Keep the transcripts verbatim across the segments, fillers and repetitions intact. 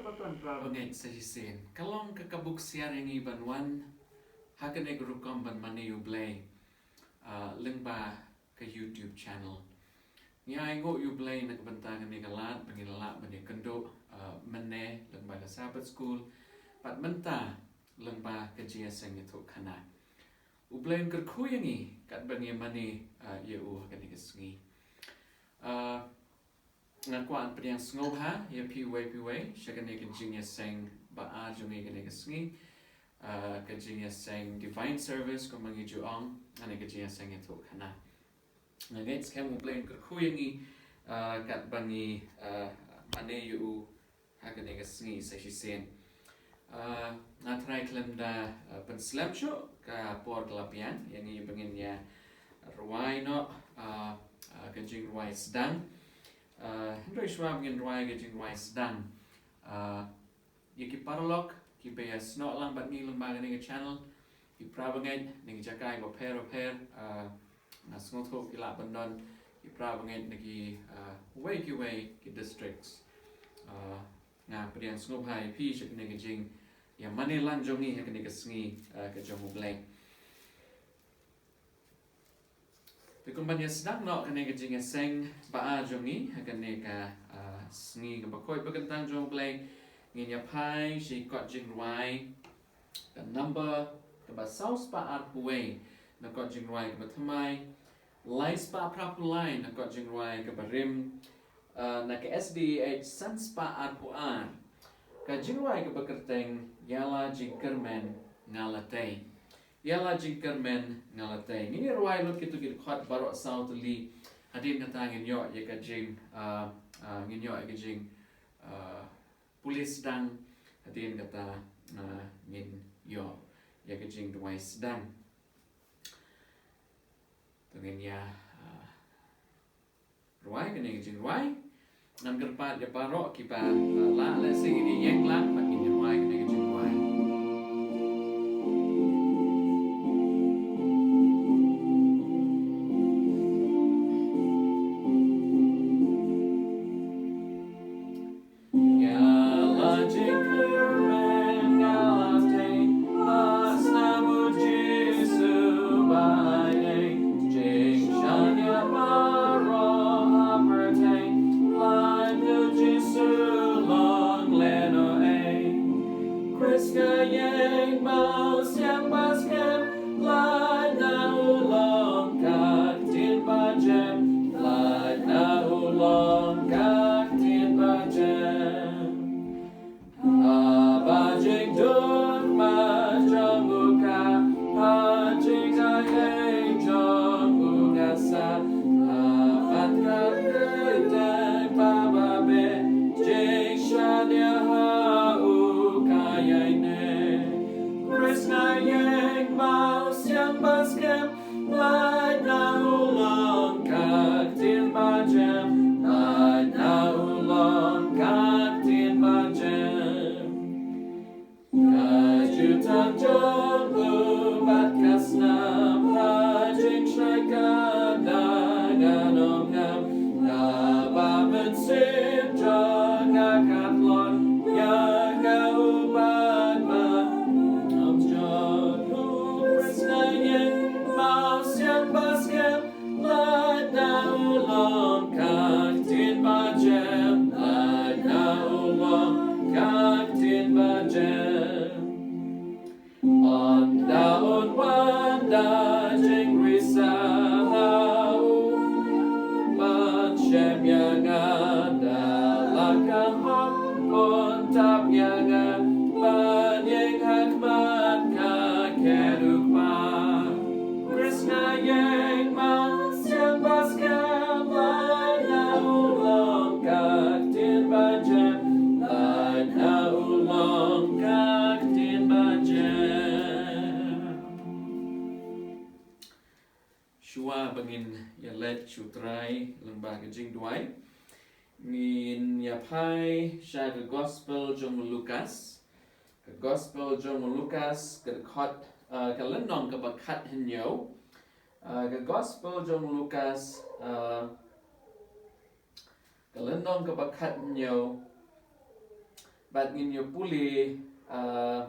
Bangeit sa shisien. Ka long ka ka buk siar ïa ngi ban wan ha kane ka rukom ban mane ïa U Blei, ah, lyngba ka YouTube channel. Ngi ai nguh ïa U Blei na ka bynta kane ka lad ba ngin lah ban ïakynduh, ah, mynne lyngba ka Sabbath School bad mynta lyngba ka jingïaseng ïathuhkhana. U Blei un kyrkhu ïa ngi katba ngi mane, ah, ïa u ha kane ka sngi. Ah, nga kwah ban pdiang sngewbha ïa phi uwei pa uwei sha kane ka jingïaseng ba ar jong ngi kane ka sngi. Ah, ka jingïaseng Divine Service kumba ngi ju ong, kane ka jingïaseng ïathuhkhana. Nga ngeit skhem U Blei un kyrkhu ïa ngi, ah, katba ngi, ah, mane ïa u ha kane ka sngi sa shisien. Ah, nga trai khlem da, ah, pynslem shuh, ka por ka la biang ïa ngi ba ngin ïa rwai noh, ah, ah, ka jingrwai sdang. Ah, hynrei shuwa ba ngin rwai ka jingrwai sdang, ah, ïa ki paralok kiba ïasnoh lang bad ngi lyngba kane ka channel, ki para bangeit na ki jaka kiba pher bapher, ah, nga sngewthuh ki lah ban don ki para bangeit na ki, ah, wei ki wei ki districts. Ah, nga pdiang sngewbha ïa phi sha kane ka jingïamane lang jong ngi ha kane ka sngi, ah, ka jong U Blei. Te kumban ïa sdang noh kane ka jingïaseng ba ar jong ngi ha kane ka, ah, sngi kaba khuid ba kyntang jong U Blei, ngin ïa phai sha kot jingrwai ka number kaba saw spah arphew wei na kot jingrwai kaba thymmai, lai spah phra phew lai na kot jingrwai kaba rim, ah, na ka S D A H san spah arphew ar. Ka jingrwai kaba kyrteng Ïa la jingkyrmen nga la tei. Ïa la jingkyrmen nga la tei. Ngin ïa rwai lut kito ki dkhot baroh saw tylli. Hadien kata ngin ïoh ïa ka jing, ah, ah, ngin ïoh ïa ka jing, ah, pule sdang. Hadien kata, ah, ngin ïoh ïa ka jingduwai sdang. To ngin ïa, ah, rwai kane ka jingrwai. Ngan kyrpad ïa baroh kiba, ah, lah lehse ngin ïeng lang bad ngin ïa rwai kane ka jingrwai. Ïa la jingkyrmen nga la tei, ha snam U Jisu ba ïeit, jingshaniah baroh ha pyrthei, lait na U Jisu long lehnohei. Khrist nga ïeng, mawsiang ba skhem, lait na u long ka ktien ba jem, lait na u long ka ktien ba jem. Haba jingduwai jong u kha, ha jingaiei jong u ngasa, ha ban ka kyrteng ba babe, jingshaniah ha u ka ïaineh. Khrist nga ïeng, mawsiang ba skhem, lait na u long ka ktien ba jem, lait na u long ka ktien ba jem. Ka jutang jong u bad ka snam, ha jingshai ka dang nongam, naba mynsiem jong nga ka tlot ïa nga u bad ma. Ym jot u Khrist nga ïeng, mawsiang ba skhem, lait na u long ka ktien ba jem, lait na u long ka ktien ba jem. Ynda un wan da jingri sah ha u ban shem ïa nga, da la ka hok un tap ïa nga ban ïeng ha khmat ka khet u Kpa. Khrist nga ïeng, mawsiang ba skhem, lait na u long ka ktien ba jem, lait na u long ka ktien ba jem. Shuwa ba ngin ïa leit sha U Trai lyngba ka jingduwai, ngin ïa phai sha ka Gospel jong u Lukas. Ka Gospel jong u Lukas, ka dkhot, ah, ka lynnong kaba khathynñiew. Ah, ka Gospel jong u Lukas, ah, ka lynnong kaba khathynñiew. Bad ngin ïa pule, uh,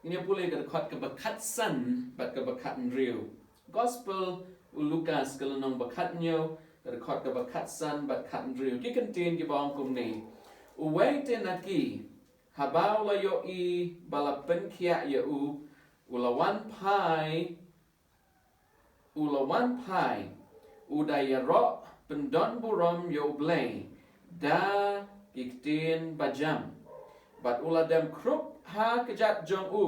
ngin ïa pule ka dkhot kaba khatsan bad kaba khathynriew. Gospel u Lukas ka lynnong ba khathynñiew, ka dkhot kaba khatsan bad khathynriew. Ki kyntien kiba ong kumne: Uwei te na ki, haba u la ïohi ba la pynkhiah ïa u, u la wan phai u la wan phai, u da ïaroh pyndonburom ïa U Blei da ki ktien bajam. Bad u la dem khrup ha kjat jong u,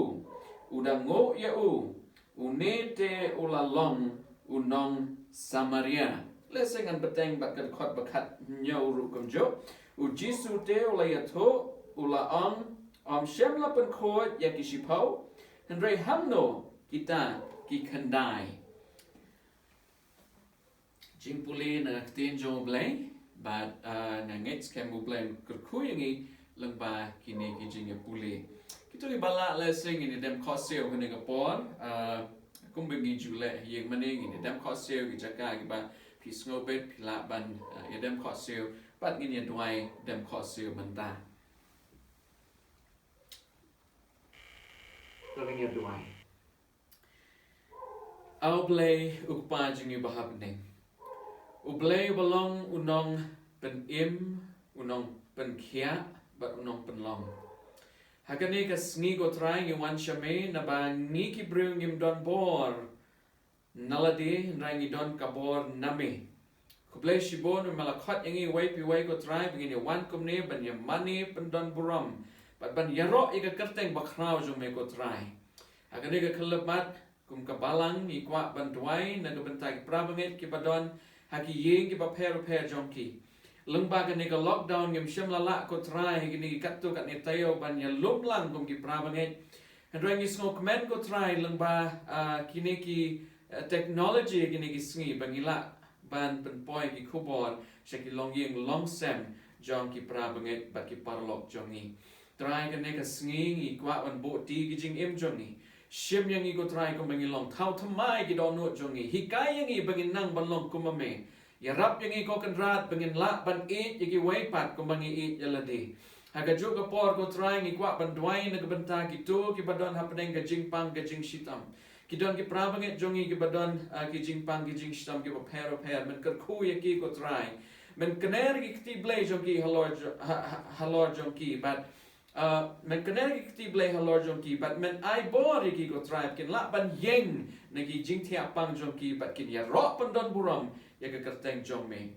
u da nguh ïa u, une te u la long u nong Samaria. Lehse ngan bteng bad ka dkhot ba khathynñiew ruh kumjuh. U Jisu te u la ïathuh, u la ong: Ym shym la pynkhuid ïa ki shiphew, hynrei hangno kita ki khyndai? Jingpule na ka ktien jong U Blei, bad, ah, nga ngeit skhem U Blei un kyrkhu ïa ngi lyngba kine ki jingïapule. Kito kiba lah, lehse ngin ïa dem khohsiew ha kane ka por, ah, kumba ngi ju leh ha ïing mane, ngin ïa dem khohsiew ki jaka kiba phi sngewbit phi lah ban, ah, ïa dem khohsiew, bad ngin ïa duwai dem khohsiew mynta. To ngin ïa duwai. A U Blei, U Kpa jong ngi ba ha bneng, U Blei uba long u nongpynim, u nongpynkhiah bad u nongpynlong. Ha kane ka sngi, ko Trai, ngi wan sha me naba ngi ki briew ngim don bor na lade, hynrei ngi don ka bor na me. Khublei shibun ba me la khot ïa ngi uwei pa uwei, ko Trai, ba ngin ïa wan kumne ban ïa mane pyndonburom bad ban ïaroh ïa ka kyrteng bakhraw jong me, ko Trai. Ha kane ka khyllipmat, kum ka balang, ngi kwah ban duwai na ka bynta ki para bangeit kiba don ha ki ïing kiba pher bapher jong ki. Lyngba kane ka lockdown ngim shym la lah, ko Trai, ha kine ki katto katne taïew ban ïalum lang kum ki para bangeit. Hynrei ngi sngewkmen, ko Trai, lyngba, ah, kine ki, eh, technology kine ki sngi ba ngi lah ban pynpoi ki khubor sha ki longïing longsem jong ki para bangeit bad ki paralok jong ngi. Trai, kane ka sngi ngi kwah ban buh ti ki jingim jong ngi. Shim ïa ngi, ko Trai, kumba ngi long. Thaw thymmai ki dohnud jong ngi. Hikai ïa ngi ba ngin nang ban long kum ma me. Ïarap ïa ngi, ko Kynrad, ba ngin lah ban ïeit ïa kiwei pat kumba ngi ïeit ïa lade. Ha kajuh ka por, ko Trai, ngi kwah ban duwai na ka bynta kito kiba don hapdeng ka jingpang ka jingshitom. Ki don ki para bangeit jong ngi kiba don, ah, ki jingpang ki jingshitom kiba pher bapher. Men kyrkhu ïa ki, ko Trai. Men kner ki kti Blei jong ki halor jo-, ha, ha, halor jong ki. Bad, ah, men kner ki kti Blei halor jong ki. Bad men ai bor ïa ki, ko Trai, ba kin lah ban ïeng na ki jingthiah pang jong ki bad kin ïaroh pyndonburom ïa ka kyrteng jong me.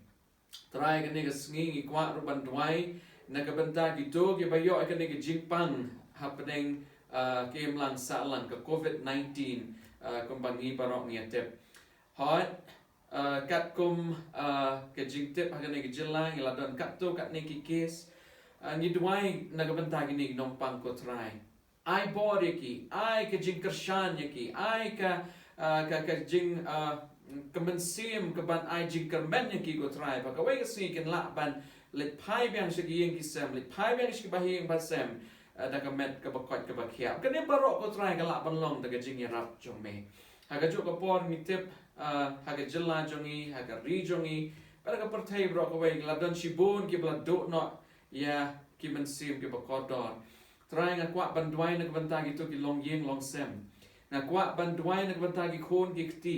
Trai, kane ka sngi ngi kwah ruh ban duwai na ka bynta kito kiba ïoh ïa kane ka jingpang hapdeng, ah, ka imlang sahlang ka covid nineteen, ah, kumba ngi baroh ngi ïa tip. Hooid, ah, katkum, ah, ka jingtip ha kane ka jylla ngi la don katto katne ki case. Ah, ngi duwai na ka bynta kine ki nongpang, ko Trai. Ai bor ïa ki, ai ka jingkyrshan ïa ki, ai ka, ah, ka, ka jing, ah, ka mynsiem ka ban ai jingkyrmen ïa ki, ko Trai, ba kawei ka sngi kin lah ban leit phai biang sha ki ïing ki sem, leit phai biang sha ki bahaïing bahasem, ah, da ka met kaba koit kaba khiah. Kane baroh, ko Trai, ka lah ban long da ka jingïarap jong me. Ha kajuh ka por ngi tip, ah, ha ka jylla jong ngi, ha ka ri jong ngi, bad ha ka pyrthei baroh kawei, la don shibun kiba la duh noh ïa ki mynsiem kiba kordor. Trai, nga kwah ban duwai na ka bynta kito ki longïing longsem. Nga kwah ban duwai na ka bynta ki khun ki kti,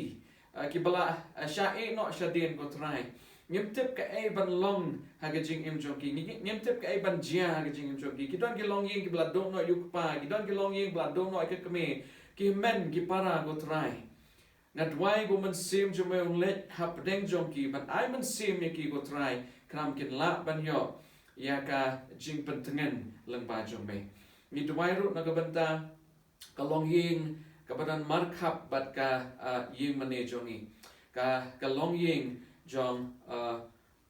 ah, kiba la, ah, shah ïeh noh shadien, ko Trai. Ngim tip kaei ban long ha ka jingim jong ki. Ngi, ngi, ngim tip kaei ban jia ha ka jingim jong ki. Ki don ki longïing kiba la duh noh ïa u kpa, ki don ki longïing ba la duh noh ïa ka kmie, ki hynmen ki para, ko Trai. Nga duwai ba u Mynsiem jong me un leit hapdeng jong ki, ban ai mynsiem ïa ki, ko Trai, khnang kin lah ban ïoh ïa ka jingpyntngen lyngba jong me. Ngi duwai ruh na ka bynta ka longïing kaba don markhap bad ka, ah, ïing mane jong ngi. Ka, ka longïing jong, ah,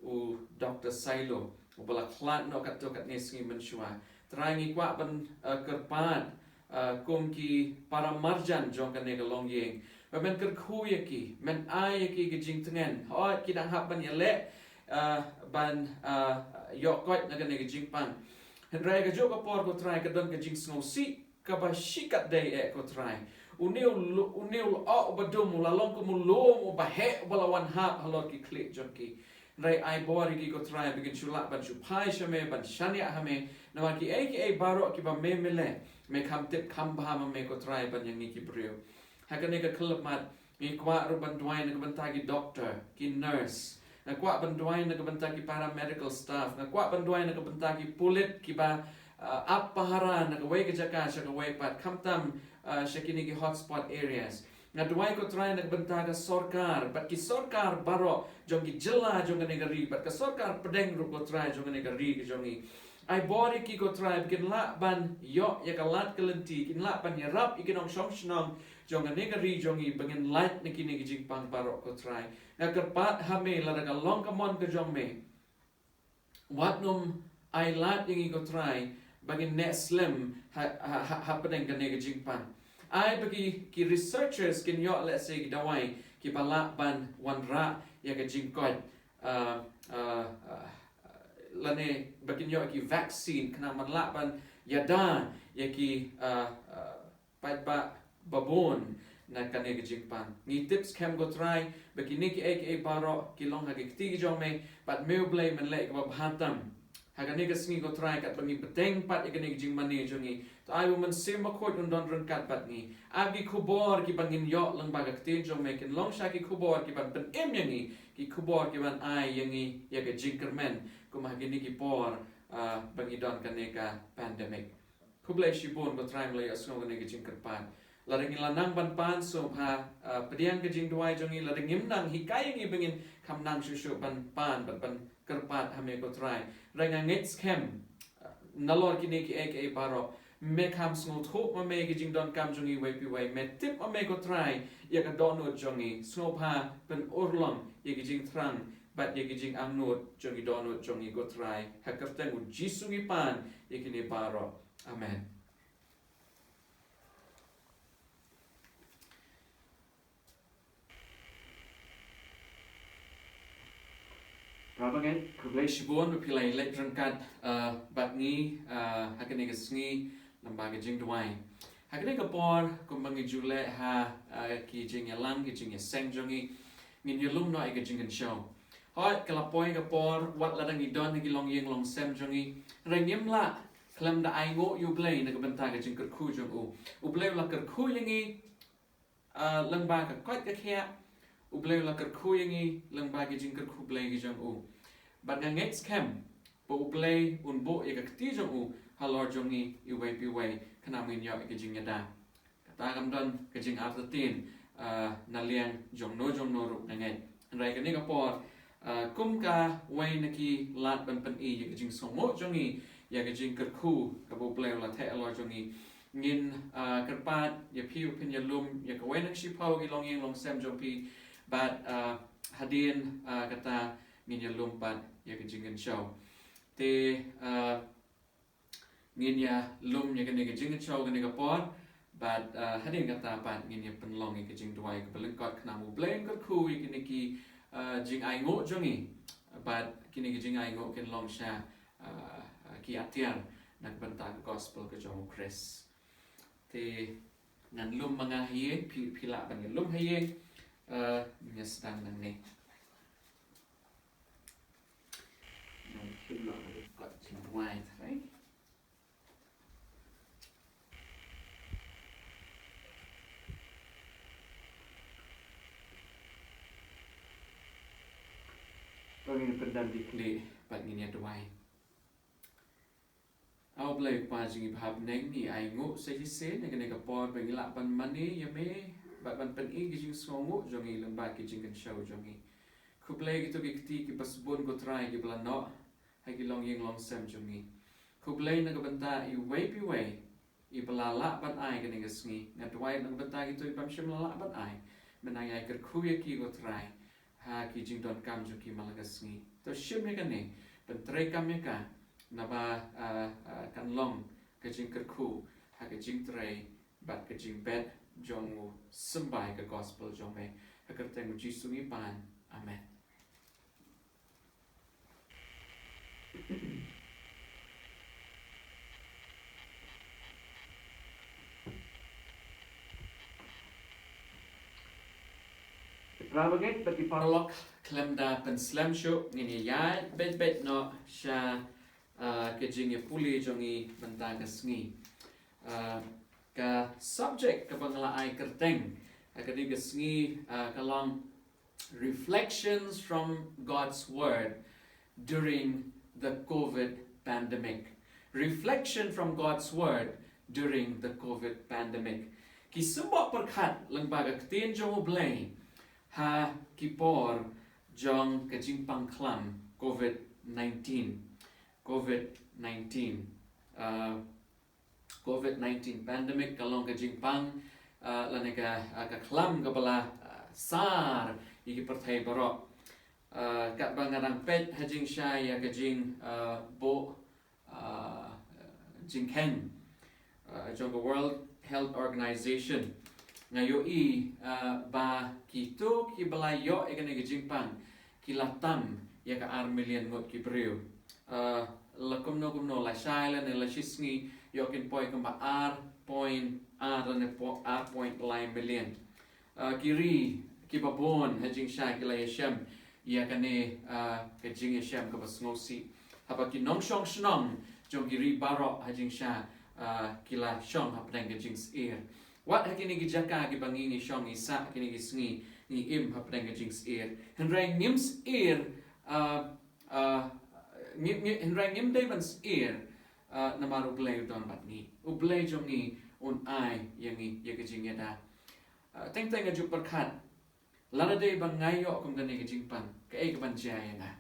u Doktor Sailo, uba la khlad noh katto katne sngi mynshuwa. Trai, ngi kwah ban, eh, kyrpad, eh, kum ki para marjan jong kane ka longïing, ba men kyrkhu ïa ki, men ai ïa ki ka jingtngen. Hooid, ki dang hap ban ïaleh, eh, ban, eh, ïoh koit na kane ka jingpang. Hynrei kajuh ka por, ko Trai, ka don ka jingsngewsih kaba shikatdei eh, ko Trai. Une u lo-, une u lyoh uba dum u la long kum u lum uba heh uba la wan hap halor ki khlieh jong ki. Hynrei ai bor ïa ki ko Trai ba kin shu lah ban shu phai sha me, ban shaniah ha me. Namar kiei kiei baroh kiba me me leh, me kham tip kham bha ma me ko Trai ban ïa ngi ki briew. Ha kane ka khyllipmat ngi kwah ruh ban duwai na ka bynta ki doktor, ki nurse. Nga kwah ban duwai na ka bynta ki paramedical staff. Nga kwah ban duwai na ka bynta ki pulit kiba, ah, ap pahara na kawei ka jaka sha kawei pat, khamtam, ah, sha kine ki hotspot areas. Nga duwai ko Trai na ka bynta ka sorkar, bad ki sorkar baroh jong ki jylla jong kane ka ri, bad ka sorkar pdeng ruh ko Trai jong kane ka ri ka jong ngi. Ai bor ïa ki ko Trai ba kin lah ban ïoh ïa ka lad ka lynti, kin lah ban ïarap ïa ki nongshong shnong jong kane ka ri jong ngi ba ngin lait na kine ki jingpang baroh ko Trai. Nga kyrpad ha me lada ka long ka mon ka jong me, wat nym ai lad ïa ngi ko Trai ba ngin neh slem ha, ha, ha, hapdeng kane ka jingpang. Ai ba ki, ki researchers kin ïoh lehse ki dawai kiba lah ban wanrah ïa ka jingkoit, ah, ah, ah, lane ba kin ïoh ki vaccine khnang ban lah ban ïada ïa ki, ah, ah, paidbah babun na kane ka jingpang. Ngi tip skhem ko Trai ba kine kiei kiei baroh ki long ha ki kti ki jong me, bad me U Blei men leh kaba bha tam. Ha kane ka sngi ko Trai katba ngi bteng pat ïa kane ka jingmane jong ngi, to ai ba U Mynsiem Bakhuid un don ryngkat bad ngi. Ai ba ki khubor kiba ngin ïoh lyngba ka ktien jong me kin long sha ki khubor kiban pynim ïa ngi, ki khubor kiban ai ïa ngi ïa ka jingkyrmen kum ha kine ki por, ah, ba ngi don kane ka pandemic. Khublei shibun ko Trai me la ïohsngew kane ka jingkyrpad. Lada ngi la nang ban pan sngewbha, ah, pdiang ka jingduwai jong ngi, lada ngim nang hikai ïa ngi ba ngin kham nang shuh shuh ban pan bad ban kyrpad ha me ko Trai. Hynrei nga ngeit skhem, ah, nalor kine kiei kiei baroh me kham sngewthuh ma me ki jingdonkam jong ngi iwei pa iwei. Me tip ma me ko Trai ïa ka dohnud jong ngi. Sngewbha pynurlong ïa ki jingthrang bad ïa ki jingangnud jong ki dohnud jong ngi ko Trai. Ha ka kyrteng U Jisu ngi pan ïa kine baroh. Amen. Parabangeit, khublei shibun ba phi la ïaleit ryngkat, uh, bad ngi, uh, ha kane ka sngi lyngba ka jingduwai. Ha kane ka por kumba ngi ju leh ha, uh, ki jingïalang, ki jingïaseng jong ngi, ngin ïalum noh ïa ka jingkynshew. Hooid, ka la poi ka por, wat lada ngi don ha ki longïing longsem jong ngi, hynrei ngim lah khlem da ainguh ïa U Blei na ka bynta ka jingkyrkhu jong u. U Blei u la kyrkhu ïa ngi, ah, lyngba ka koit ka khiah. U Blei u la kyrkhu ïa ngi lyngba ki jingkyrkhu Blei ki jong u. Bad nga ngeit skhem ba U Blei un buh ïa ka kti jong u halor jong ngi iwei pa iwei, khnang ba ngin ïoh ïa ka jingïada. Kata kam don ka jingartatien, ah, na liang jongno jongno ruh nga ngeit. Hynrei kane ka por, ah, kum kawei na ki lad ban pyni ïa ka jingsngewnguh jong ngi ïa ka jingkyrkhu kaba U Blei u la theh halor jong ngi, ngin, ah, kyrpad ïa phi ba phin ïalum ïa kawei na ka shiphew ki longïing longsem jong phi. Bad, ah, hadien, ah, kata ngin ïalum pat ïa ka jingkynshew. Te, ah, ngin ïalum ïa kane ka jingkynshew kane ka por. Bad, ah, hadien kata pat ngin ïa pynlong ïa ka jingduwai kaba lyngkot khnang ba U Blei un kyrkhu ïa kine ki, ah, jingainguh jong ngi bad kine ki jingainguh kin long sha, ah, ah, ki atiar na ka bynta ka gospel ka jong U Khrist. Te ngan lum ma nga ha ïing, phi, phi lah ban ïalum ha ïing, ah, ngin ïa sdang nangne. Ngan lum ma nga ha ïing. To ngin pyndem ki khlieh bad ngin ïa duwai. A U Blei Kpa jong ngi ba ha bneng, ngi ainguh sa shisien ïa kane ka por ba ngi lah ban mane ïa me bad ban pyni ki jingsngewnguh jong ngi lyngba ki jingkynshew jong ngi. Khublei kito ki kti kiba sbun ko Trai kiba la noh ha ki longïing longsem jong ngi. Khublei na ka bynta iwei pa iwei iba la lah ban ai kane ka sngi. Nga duwai na ka bynta kito ibym shym la lah ban ai, men nang ïai kyrkhu ïa ki ko Trai ha ki jingdonkam jong ki man la ka sngi. To shim ïa kane, pyntreikam ïa ka, naba, ah, ah, kan long ka jingkyrkhu ha ka jingtrei bad ka jingbet jong u symbai ka gospel jong me. Ha ka kyrteng U Jisu ngi pan. Amen. Para bangeit bad ki paralok, khlem da pynslem shuh, ngin ïa ïaid beit beit noh sha, ah, ka jingïapule jong ngi mynta ka sngi. Ah, ka subject kaba nga la ai kyrteng ha kane ka sngi, ah, ka long Reflections from God's Word during the COVID pandemic. Reflection from God's Word during the COVID pandemic. Ki symboh pyrkhat lyngba ka ktien jong U Blei ha ki por jong ka jingpang khlam COVID nineteen. COVID nineteen. Uh, COVID nineteen pandemic ka long ka jingpang, uh, lane ka, uh, ka khlam kaba la, uh, sar ïa ki pyrthei baroh. Uh, katba nga dang peit ha jingshisha ïa ka jing, uh, buh, uh, jingkheiñ, uh, jong ka World Health Organization, nga ïohi, uh, ba kito kiba la ïoh ïa kane ka jingpang ki la tam ïa ka ar million ngut ki briew. Uh, la kumno kumno, la shai lane la shisngi, ïoh kin poi kumba ar point ar lane po-, ar point lai million. Uh, ki ri kiba bun ha jingshisha ki la ïashem ïa kane, uh, ka jingïashem kaba sngewsih. Haba ki nongshong shnong jong ki ri baroh ha jingshisha, uh, ki la shong hapdeng ka jingsyier. Wat ha kine ki jaka kiba ngi ngi shong ngi sah kine ki sngi, ngi im hapdeng ka jingsyier. Hynrei ngim syier, uh, uh, ngi, ngi, hynrei ngim dei ban syier, uh, namar U Blei u don bad ngi. U Blei jong ngi un ai ïa ngi ïa ka jingïada. Uh, teng teng nga ju pyrkhat, lada dei ba nga ïoh kum kane ka jingpang, kaei kaban jia ïa nga?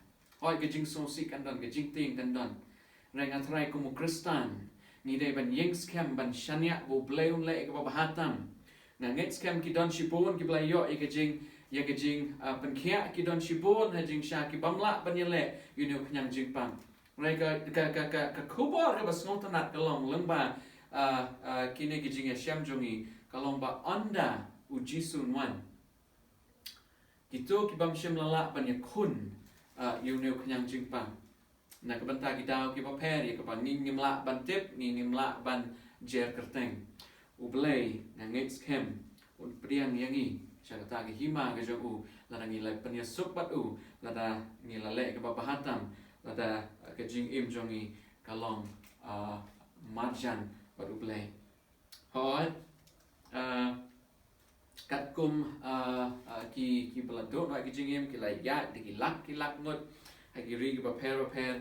Hooid, ka jingsngewsih kan don, ka jingtieng kan don. Hynrei nga tharai kum u Khristan, ngi dei ban ïeng skhem, ban shaniah ba U Blei un leh ïa kaba bha tam. Nga ngeit skhem ki don shibun kiba la ïoh ïa ka jing, ïa ka jing, ah, pynkhiah, ki don shibun ha jingshisha ki bym lah ban ïaleh ïa une u khñiang jingpang. Hynrei ka, ka, ka, ka, ka khubor kaba sngewtynnat ka long lyngba, ah, ah, kine ki jingïashem jong ngi, ka long ba ynda U Jisu un wan, kito ki bym shym la lah ban ïakhun, ah, ïa une u khñiang jingpang, na ka bynta ki daw kiba pher ïa kaba ngi ngim lah ban tip, ngi ngim lah ban jer kyrteng, U Blei nga ngeit skhem un pdiang ïa ngi sha kata ka hima ka jong u, lada ngi la pynïasuk bad u, lada ngi la leh kaba bha tam, lada, ah, ka jingim jong ngi ka long, ah, marjan bad U Blei. Hooid, ah, katkum, ah, ah, ki, kiba la duh noh ïa ka jingim, ki la ïaid da ki lak ki lak ngut ha ki ri kiba pher ba pher,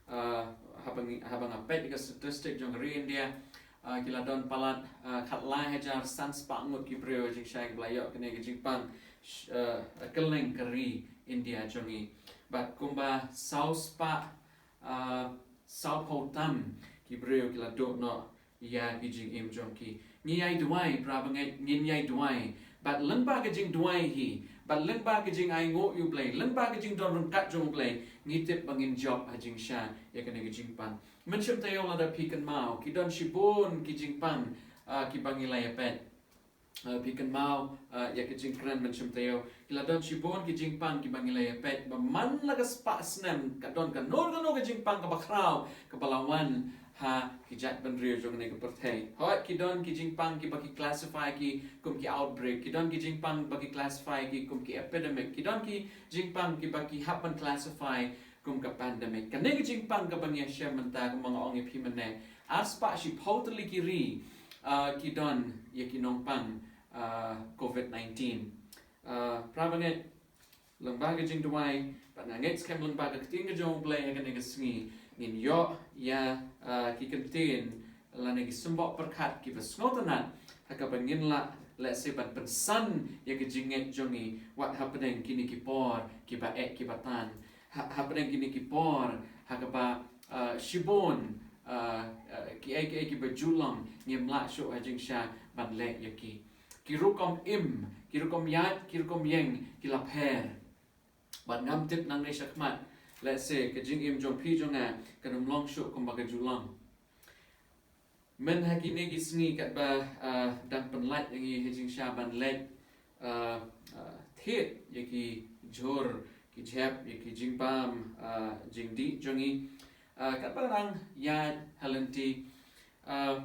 ah, haba ngi, haba nga peit ïa ka statistic jong ka ri India, ah, ki la don palat, ah, khatlai hajar san spah ngut ki briew ha jingshisha kiba la ïoh kane ka jingpang, sh-, ah, kylleng ka ri India jong ngi. Bad kumba saw spah, ah, saw phew tam ki briew ki la duh noh ïa ki jingim jong ki. Ngi ïai duwai, para bangeit, ngin ïai duwai. Bad lyngba ka jingduwai hi, bad lyngba ka jingainguh ïa U Blei, lyngba ka jingdon ryngkat jong U Blei, ngi tip ba ngin jop ha jingshisha ïa kane ka jingpang. Mynshem taïew lada phi kynmaw, ki don shibun ki jingpang, ah, kiba ngi la ïa peit. Ah, phi kynmaw, ah, ïa ka jingkren mynshem taïew, ki la don shibun ki jingpang kiba ngi la ïa peit, ba man la ka spah snem ka don kano kano ka jingpang kaba khraw kaba la wan ha ki jaitbynriew jong kane ka pyrthei. Hooid, ki don ki jingpang kiba ki classify ki kum ki outbreak, ki don ki jingpang ba ki classify ki kum ki epidemic, ki don ki jingpang kiba ki hap ban classify kum ka pandemic. Kane ka jingpang kaba ngi ïashem mynta, kumba nga ong ïa phi mynne, ar spah shiphew tylli ki ri, ah, ki don ïa ki nongpang, ah, COVID nineteen. Ah, para bangeit, lyngba ka jingduwai, bad nga ngeit skhem lyngba ka ktien ka jong U Blei ha kane ka sngi, ngin ïoh ïa, ah, ki kyntien lane ki symboh pyrkhat kiba sngewtynnat ha kaba ngin lah lehse ban pynsan ïa ka jingngeit jong ngi wat hapdeng kine ki por kiba eh kiba tan, ha, hapdeng kine ki por ha kaba, ah, shibun, ah, ah, kiei kiei kiba ju long ngim lah shuh ha jingshisha ban leh ïa ki. Ki rukom im, ki rukom ïaid, ki rukom ïeng ki la pher. Bad ngam tip nangne shakhmat, lehse ka jingim jong phi jong nga kan ym long shuh kumba ka ju long. Myn ha kine ki sngi katba, ah, dang pynlait ïa ngi ha jingshisha ban leit, ah, ah, thied ïa ki jhur ki jhep, ïa ki jingbam, ah, jingdih jong ngi, ah, katba dang ïaid ha lynti, ah,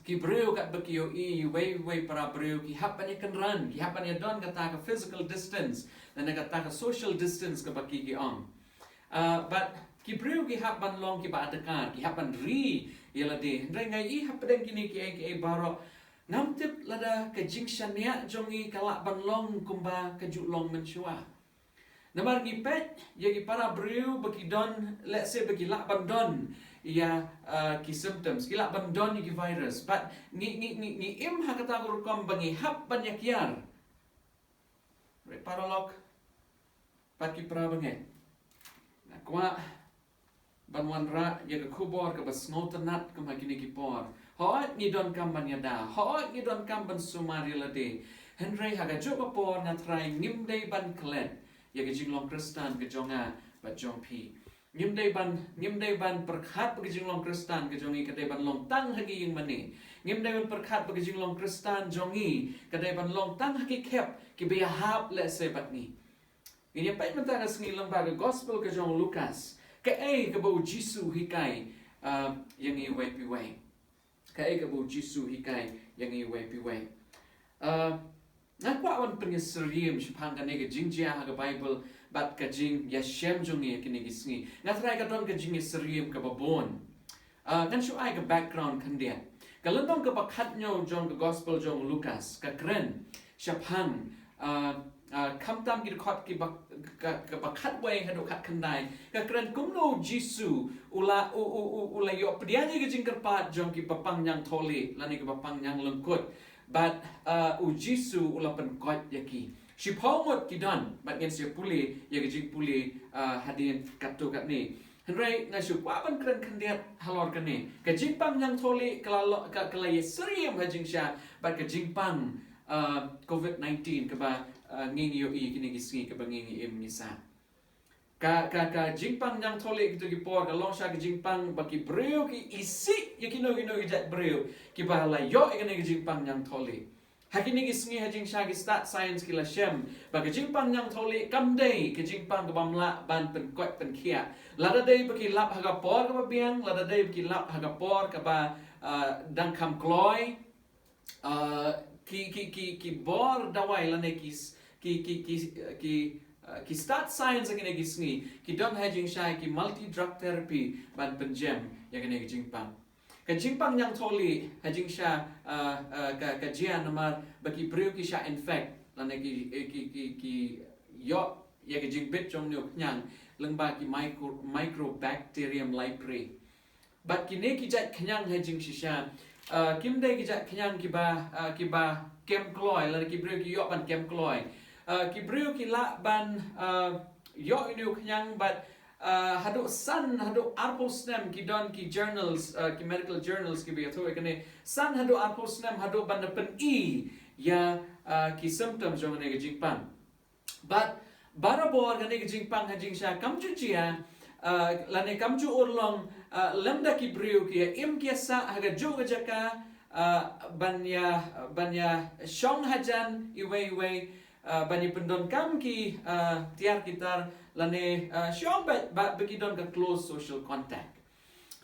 Ki briew katba ki ïohi iwei iwei para briew ki hap ban ïakynran, ki hap ban ïadon kata ka physical distance, lane kata ka social distance kaba ki ki ong. Ah, bad ki briew ki hap ban long kiba adkar, ki hap ban ri ïa lade. Hynrei nga ïohi hapdeng kine kiei kiei baroh, ngam tip lada ka jingshaniah jong ngi ka lah ban long kumba ka ju long mynshuwa. Namar ngi peit ïa ki para briew ba ki don, let's say ba ki lah ban don ïa, ah, ki symptoms, ki lah ban don ïa ki virus. Bad ngi, ngi, ngi, ngi im ha kata ka rukom ba ngi hap ban ïakiar. Re paralok bad ki para bangeit, nga kwah ban wanrah ïa ka khubor kaba sngewtynnat kum ha kine ki por. Hooid ngi donkam ban ïada, hooid ngi donkam ban sumar ïa lade. Hynrei ha kajuh ka por nga trai ngim dei ban klet ïa ka jinglong Khristan ka jong nga bad jong phi. Ngim dei ban, ngim dei ban pyrkhat ba ka jinglong Khristan ka jong ngi ka dei ban long tang ha ki ïingmane. Ngim dei ban pyrkhat ba ka jinglong Khristan jong ngi ka dei ban long tang ha ki khep kiba ïahap lehse bad ngi. Ngin ïa peit mynta ka sngi lyngba ka gospel ka jong u Lukas. Kaei kaba u Jisu u hikai, ah, ïa ngi iwei pa iwei. Kaei kaba u Jisu u hikai ïa ngi iwei pa iwei. Ah, nga kwah ban pynïasyriem shaphang kane ka jingjia ha ka Baibl bad ka jingïashem jong ngi ha kine ki sngi. Nga trai ka don ka jingïasyriem kaba bun. Ah, ngan shu ai ka background khyndiat. Ka lynnong kaba khatñiew jong ka gospel jong u Lukas ka kren shaphang, ah, ah, khamtam ki dkhot kiba, ka, kaba khatwei haduh khatkhyndai. Ka kren kumno u Jisu u la, u, u, u, u la ïoh pdiang ïa ka jingkyrpad jong ki bapang ñiangthohlieh lane ki bapang ñianglyngkut. Bad, ah, u Jisu u la pynkoit ïa ki. Shiphew ngut ki don, bad ngin sa pule ïa ka jingpule, ah, hadien katto katne. Hynrei nga shu kwah ban kren khyndiat halor kane. Ka jingpang ñiangthohlieh ka la lo-, ka, ka la ïasyriem ha jingshisha bad ka jingpang, ah, covid nineteen kaba, ah, ngi ngi ïohi kine ki sngi kaba ngi ngi im ngi sah. Ka, ka, ka jingpang ñiangthohlieh kito ki por ka long sha ka jingpang ba ki briew ki isih ïa kino kino ki jait briew kiba la ïoh ïa kane ka jingpang ñiangthohlieh. Ha kine ki sngi ha jingshisha ki stad science ki la shem ba ka jingpang ñiangthohlieh kam dei ka jingpang kaba ym lah ban pynkoit pynkhiah. Lada dei ba ki lap ha ka por kaba biang, lada dei ba ki lap ha ka por kaba, ah, dang kham kloi, ah, ki, ki, ki, ki bor dawai lane ki s-, ki, ki, ki, ki, ah, ki stad science ha kine ki sngi ki don ha jingshisha ki multi drug therapy ban pynjem ïa kane ka jingpang. Ka jingpang ñiangthohlieh ha jingshisha, ah, ah, ka, ka jia namar ba ki briew ki shah infect lane ki, eh, ki, ki, ki ïoh ïa ka jingbit jong une u khñiang lyngba ki micro-, Mycobacterium leprae. Bad kine ki jait khñiang ha jingshisha, ah, kim dei ki jait khñiang kiba, ah, kiba kem kloi lane ki briew ki ïoh ban kem kloi. Ah, ki briew ki lah ban, ah, ïoh ïa une u khñiang bad, ah, haduh san haduh arphew snem ki don ki journals, ah, ki medical journals kiba ïathuh ïa kane, san haduh arphew snem haduh ban da pyni ïa, ah, ki symptoms jong kane ka jingpang. Bad barabor kane ka jingpang ha jingshisha kam ju jia, ah, lane kam ju urlong, ah, lymda ki briew ki ïa im ki ïa sah ha kajuh ka jaka, ah, ban ïa, ban ïa shong hajan iwei iwei, ah, ban ïa pyndonkam ki, ah, tiar ki tar lane, ah, shong ba, ba, ba ki don ka close social contact.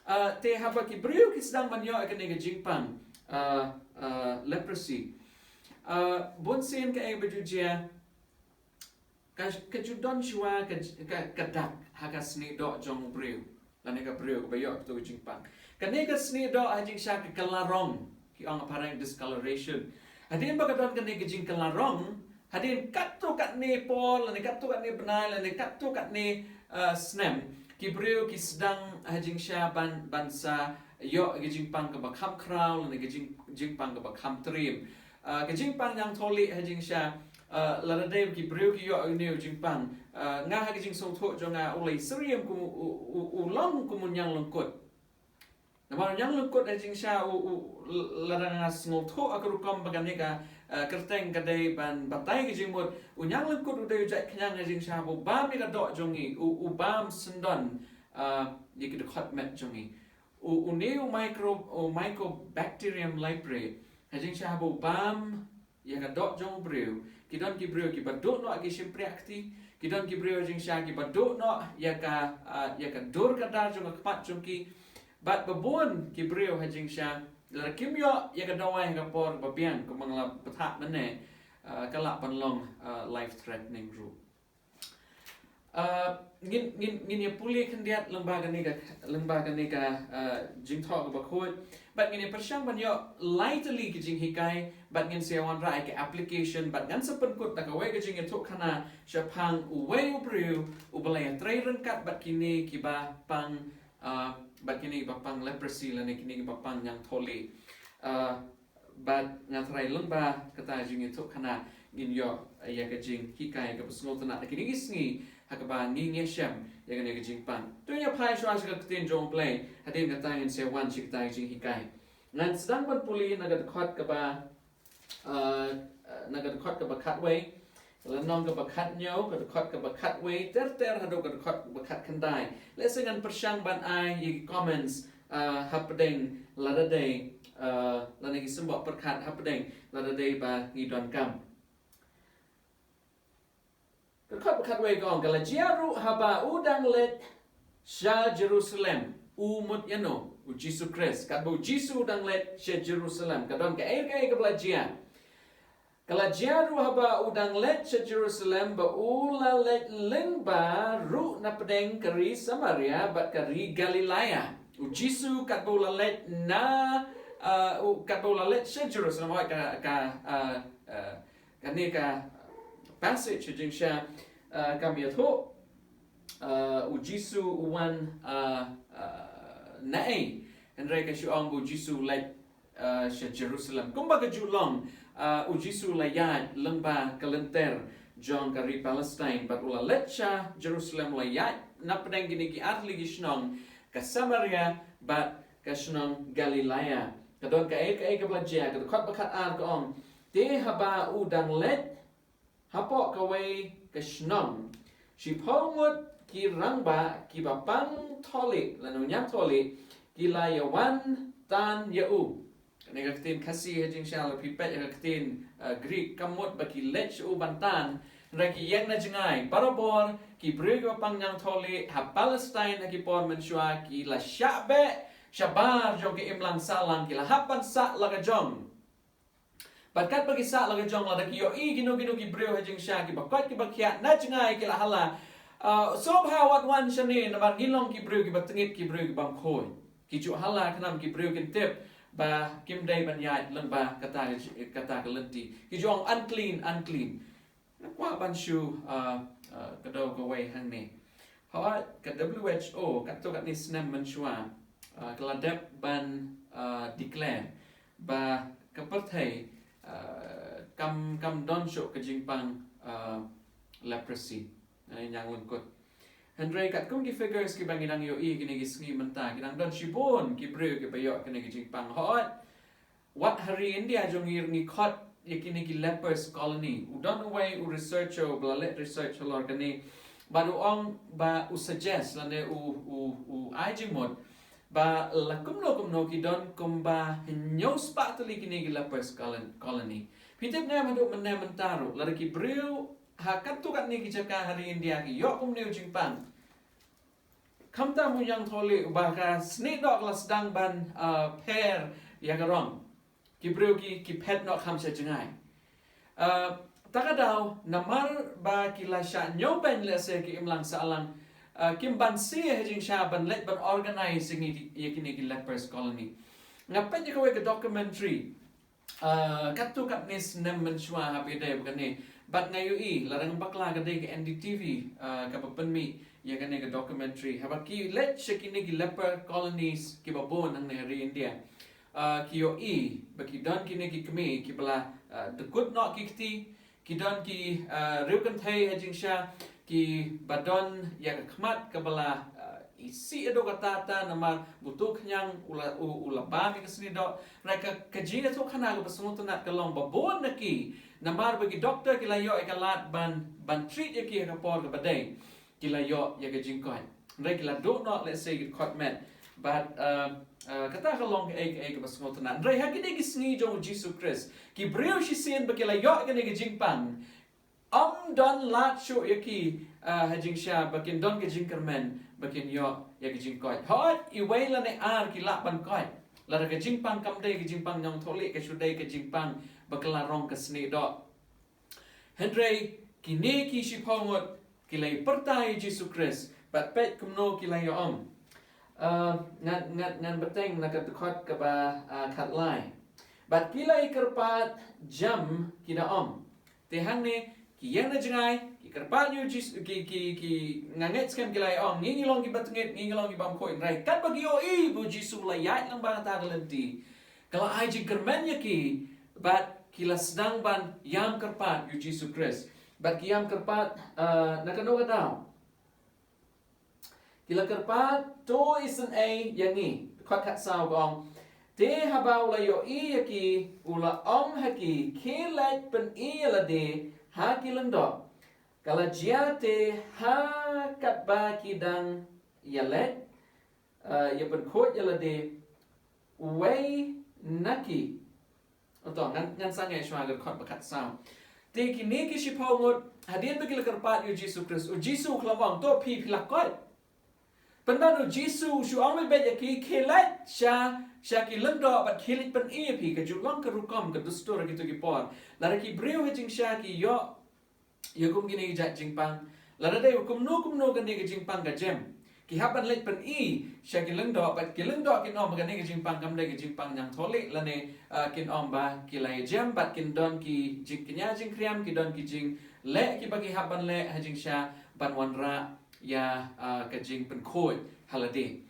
Ah, te haba ki briew ki sdang ban ïoh ïa kane ka jingpang, ah, ah, leprosy. Ah, bunsien kaei ba ju jia, ka, ka ju don shuwa ka, ka, ka dak ha ka snieh doh jong u briew lane ka briew kaba ïoh kato ka jingpang. Kane ka snieh doh ha jingshisha ka, ka la rong, ki ong ha phareng discoloration. Hadien ba ka don kane ka jingkylla rong, hadien katto katne por lane katto katne bnai lane katto katne, ah, snem, ki briew ki sdang ha jingshisha ban, ban sa ïoh ka jingpang kaba kham khraw lane ka jing, jingpang kaba kham triem. Ah, ka jingpang ñiangthohlieh ha jingshisha, ah, lada dei ki briew ki ïoh une u jingpang, ah, nga ha ka jingsngewthuh jong nga u la ïasyriem kum u, u, u, u long kum u ñianglyngkut. Namar u ñianglyngkut ha jingshisha u, u, lada nga sngewthuh ha ka rukom ba kane ka, ah, kyrteng ka dei ban batai ka jingmut. U ñianglyngkut u dei u jait khñiang ha jingshisha ba u bam ïa ka doh jong ngi, u, u bam syndon, ah, ïa ki dkhot met jong ngi. U, une u micro, u Mycobacterium leprae ha jingshisha ba u bam ïa ka doh jong u briew. Ki don ki briew kiba duh noh ïa ki shympriah kti, ki don ki briew ha jingshisha kiba duh noh ïa ka, ah, ïa ka dur ka dar jong ka khmat jong ki. Bad ba bun ki briew ha jingshisha, Lada kim ïoh ïa ka dawai ha ka por ba biang, kumba nga la batai mynne, uh, ka lah ban long, uh, life threatening ruh. Uh, ngin, ngin, ngin ïa pule khyndiat lyngba kane ka, lyngba kane ka, uh, jingthoh kaba khuid. Bad ngin ïa pyrshang ban ïoh lai tylli ki jinghikai, bad ngin sa ïa wanrah ïa ka application, bad ngan sa pynkut da kawei ka jingïathuhkhana shaphang uwei u briew uba la ïatrei ryngkat bad kine kiba pang, uh, bad kine kiba pang leprosy lane kine kiba pang ñiangthohlieh. Uh, bad nga tharai lyngba kata ka jingïathuhkhana ngin ïoh, uh, ïa ka jinghikai kaba sngewtynnat ha kine ki sngi ha kaba ngin ïashem ïa kane ka jingpang. To ngin ïa phai shuwa sha ka ktien jong U Blei, hadien kata ngin sa wan sha kata ka jinghikai. Ngan sdang ban pule na ka dkhot kaba, uh, uh, na ka dkhot kaba khatwei, lynnong kaba khathynñiew, ka dkhot kaba khatwei ter ter haduh ka dkhot kaba khatkhyndai. Lehse ngan pyrshang ban ai ïa ki comments, uh, hapdeng lada dei, uh, lane ki symboh pyrkhat hapdeng lada dei ba ngi donkam. Ka dkhot ba khatwei ka ong, ka la jia ruh haba u dang leit sha Jerusalem. U mut ïano? U Jisu Khrist. Katba u Jisu u dang leit sha Jerusalem, ka don kaei kaei kaba la jia. Ka la jia ruh haba u dang leit sha Jerusalem ba u la leit lyngba ruh napdeng ka ri Samaria bad ka ri Galilaya. U Jisu katba u la leit na, uh, u, katba u la leit sha Jerusalem, hooid, ka, ka, uh, uh, kane ka passage ha jingshisha, uh, kam ïathuh, uh, u Jisu u wan, uh, uh, naei. Hynrei ka shu ong ba u Jisu u leit, uh, sha Jerusalem. Kumba ka ju long, uh, u Jisu u la ïaid lyngba ka lynter jong ka ri Palestine bad u la leit sha Jerusalem, u la ïaid napdeng kine ki artylli ki shnong, ka Samaria bad ka shnong Galilaya. Ka don kaei kaei kaba la jia. Ka dkhot ba khatar ka ong, te haba u dang leit hapoh kawei ka shnong, shiphew ngut ki rangbah kiba pang thohlieh lane ñiangthohlieh ki la ïawan tan ïa u. Kane ka ktien Khasi ha jingshisha, lada phi peit ïa ka ktien, uh, Greek, kam mut ba ki leit sha u ban tan, hynrei ki ïeng na jngai. Barabor ki briew kiba pang ñiangthohlieh ha Palestine ha ki por mynshuwa ki la shah beh shabar jong ka imlang sahlang, ki la hap ban sah la ka jong. Bad katba ki sah la ka jong, lada ki ïohi kino kino ki briew ha jingshisha kiba koit kiba khiah na jngai, ki la hala, uh, sngewbha wat wan shane namar ngi long ki briew kiba tyngit, ki briew ki bymkhuid. Ki ju hala khnang ki briew kin tip ba kim dei ban ïaid lyngba kata, kata ka lynti. Ki ju ong, unclean, unclean. Nga kwah ban shu, uh, uh, kdew kawei hangne. Hooid, ka W H O katto katne snem mynshuwa, uh, ka la dep ban, uh, declare ba ka pyrthei, uh, kam, kam don shuh ka jingpang, uh, leprosy, uh, ñianglyngkut. Hynrei katkum ki figures kiba ngi dang ïohi kine ki sngi mynta, ki dang don shibun ki briew kiba ïoh kine ki jingpang. Hooid, wat ha ri India jong ngi ruh ngi khot ïa kine ki lepers colony. U don uwei u researcher uba la leit research halor kane, bad u ong ba u suggest lane u, u, u ai jingmut ba la kumno kumno ki don kumba hynñiew spah tylli kine ki lepers colon-, colony. Phi tip ne, haduh mynne mynta ruh lada ki briew ha katto katne ki jaka ha ri India ki ïoh kumne u jingpang, khamtam u ñiangthohlieh, ba ka snieh doh ka la sdang ban, uh, pher ïa ka rong. Ki briew ki, ki phet noh kham sha jngai. Uh, ta ka daw namar ba ki la shah ñiewbeiñ lehse ki imlang sahlang, uh, kim banse ha jingshisha ban leit ban organize ïa kine ki lepers colony. Nga peit ïa kawei ka documentary, uh, katto katne snem mynshuwa, haba ïadei bad kane. Bad nga ïohi lada ngam bakla ka dei ka N D T V, uh, kaba pynmih ïa kane ka documentary. Haba ki leit sha kine ki leper colonies kiba bun hangne ha ri India, uh, ki ïohi ba ki don kine ki kmie kiba la, uh, dkut noh ki kti, ki don ki, uh, riewkynthei ha jingshisha, kiba don ïa ka khmat kaba la, uh, isih haduh katta katta namar buto khñiang u la, u, u la bam ïa ka snieh doh. Hynrei ka, ka jingïathuhkhana kaba sngewtynnat ka long ba bun na ki, namar ba ki doktor ki la ïoh ïa ka lad ban, ban treat ïa ki ha ka por kaba dei, ki la ïoh ïa ka jingkoit. Hynrei ki la duh noh lehse ki khot met. Bad, uh, uh, kata ka long kaei kaei kaba sngewtynnat. Hynrei ha kine ki sngi jong u Jisu Khrist, ki briew shisien ba ki la ïoh kane ka jingpang, ym don lad shuh ïa ki, uh, ha jingshisha ba kin don ka jingkyrmen ba kin ïoh ïa ka jingkoit. Hooid, iwei lane ar ki lah ban koit. Lada ka jingpang kam dei ka jingpang ñiangthohlieh, ka shu dei ka jingpang ba ka la rong ka snieh doh. Hynrei kine ki shiphew ngut ki la ïa pyrta ïa u Jisu Khrist bad peit kumno ki la ïa ong. Ah, ngan, ngan, ngan bteng na ka dkhot kaba, ah, khatlai. Bad ki la ïa kyrpad jam ki da ong. Te hangne ki ïeng na jngai, ki kyrpad ïa u Jisu, ki, ki, ki, nga ngeit skhem ki la ïa ong, ngi ngi long ki batngit, ngi ngi long ki bam khuid, hynrei katba ki ïohi ba u Jisu u la ïaid lyngba kata ka lynti, ka la ai jingkyrmen ïa ki, bad ki la sdang ban ïam kyrpad ïa u Jisu Khrist. Bad ki ïam kyrpad, ah, na kano ka daw? Ki la kyrpad, to isynei ïa ngi. Dkhot khatsaw ka ong. Te haba u la ïohi ïa ki, u la ong ha ki, khie leit pyni ïa lade ha ki lyngdoh. Ka la jia te ha katba ki dang ïaleit, ah, ïa pynkhuid ïa lade, uwei na ki. Oto, ngan, ngan sangeh shuwa ka dkhot ba khatsaw. Te kine ki shiphew ngut, hadien ba ki la kyrpad ïa u Jisu Khrist, u Jisu u khlem ong, to phi, phi la koit. Pynban u Jisu u shu ong beit ïa ki, khie leit sha, sha ki lyngdoh bad khie leit pyni ïa phi. Kajuh long ka rukom, ka dustur ha kito ki por. Lada ki briew ha jingshisha ki ïoh ïa kum kine ki jait jingpang, lada dei kumno kumno kane ka jingpang ka jem, ki hap ban leit pyni sha ki lyngdoh, bad ki lyngdoh kin ong ba kane ka jingpang kam dei ka jingpang ñiangthohlieh, lane, ah, kin ong ba ki la ïa jem, bad kin don ki jingkñia jingkhriam, ki don ki jingleh kiba ki hap ban leh ha jingshisha ban wanrah ïa, ah, ka jingpynkhuid ha lade.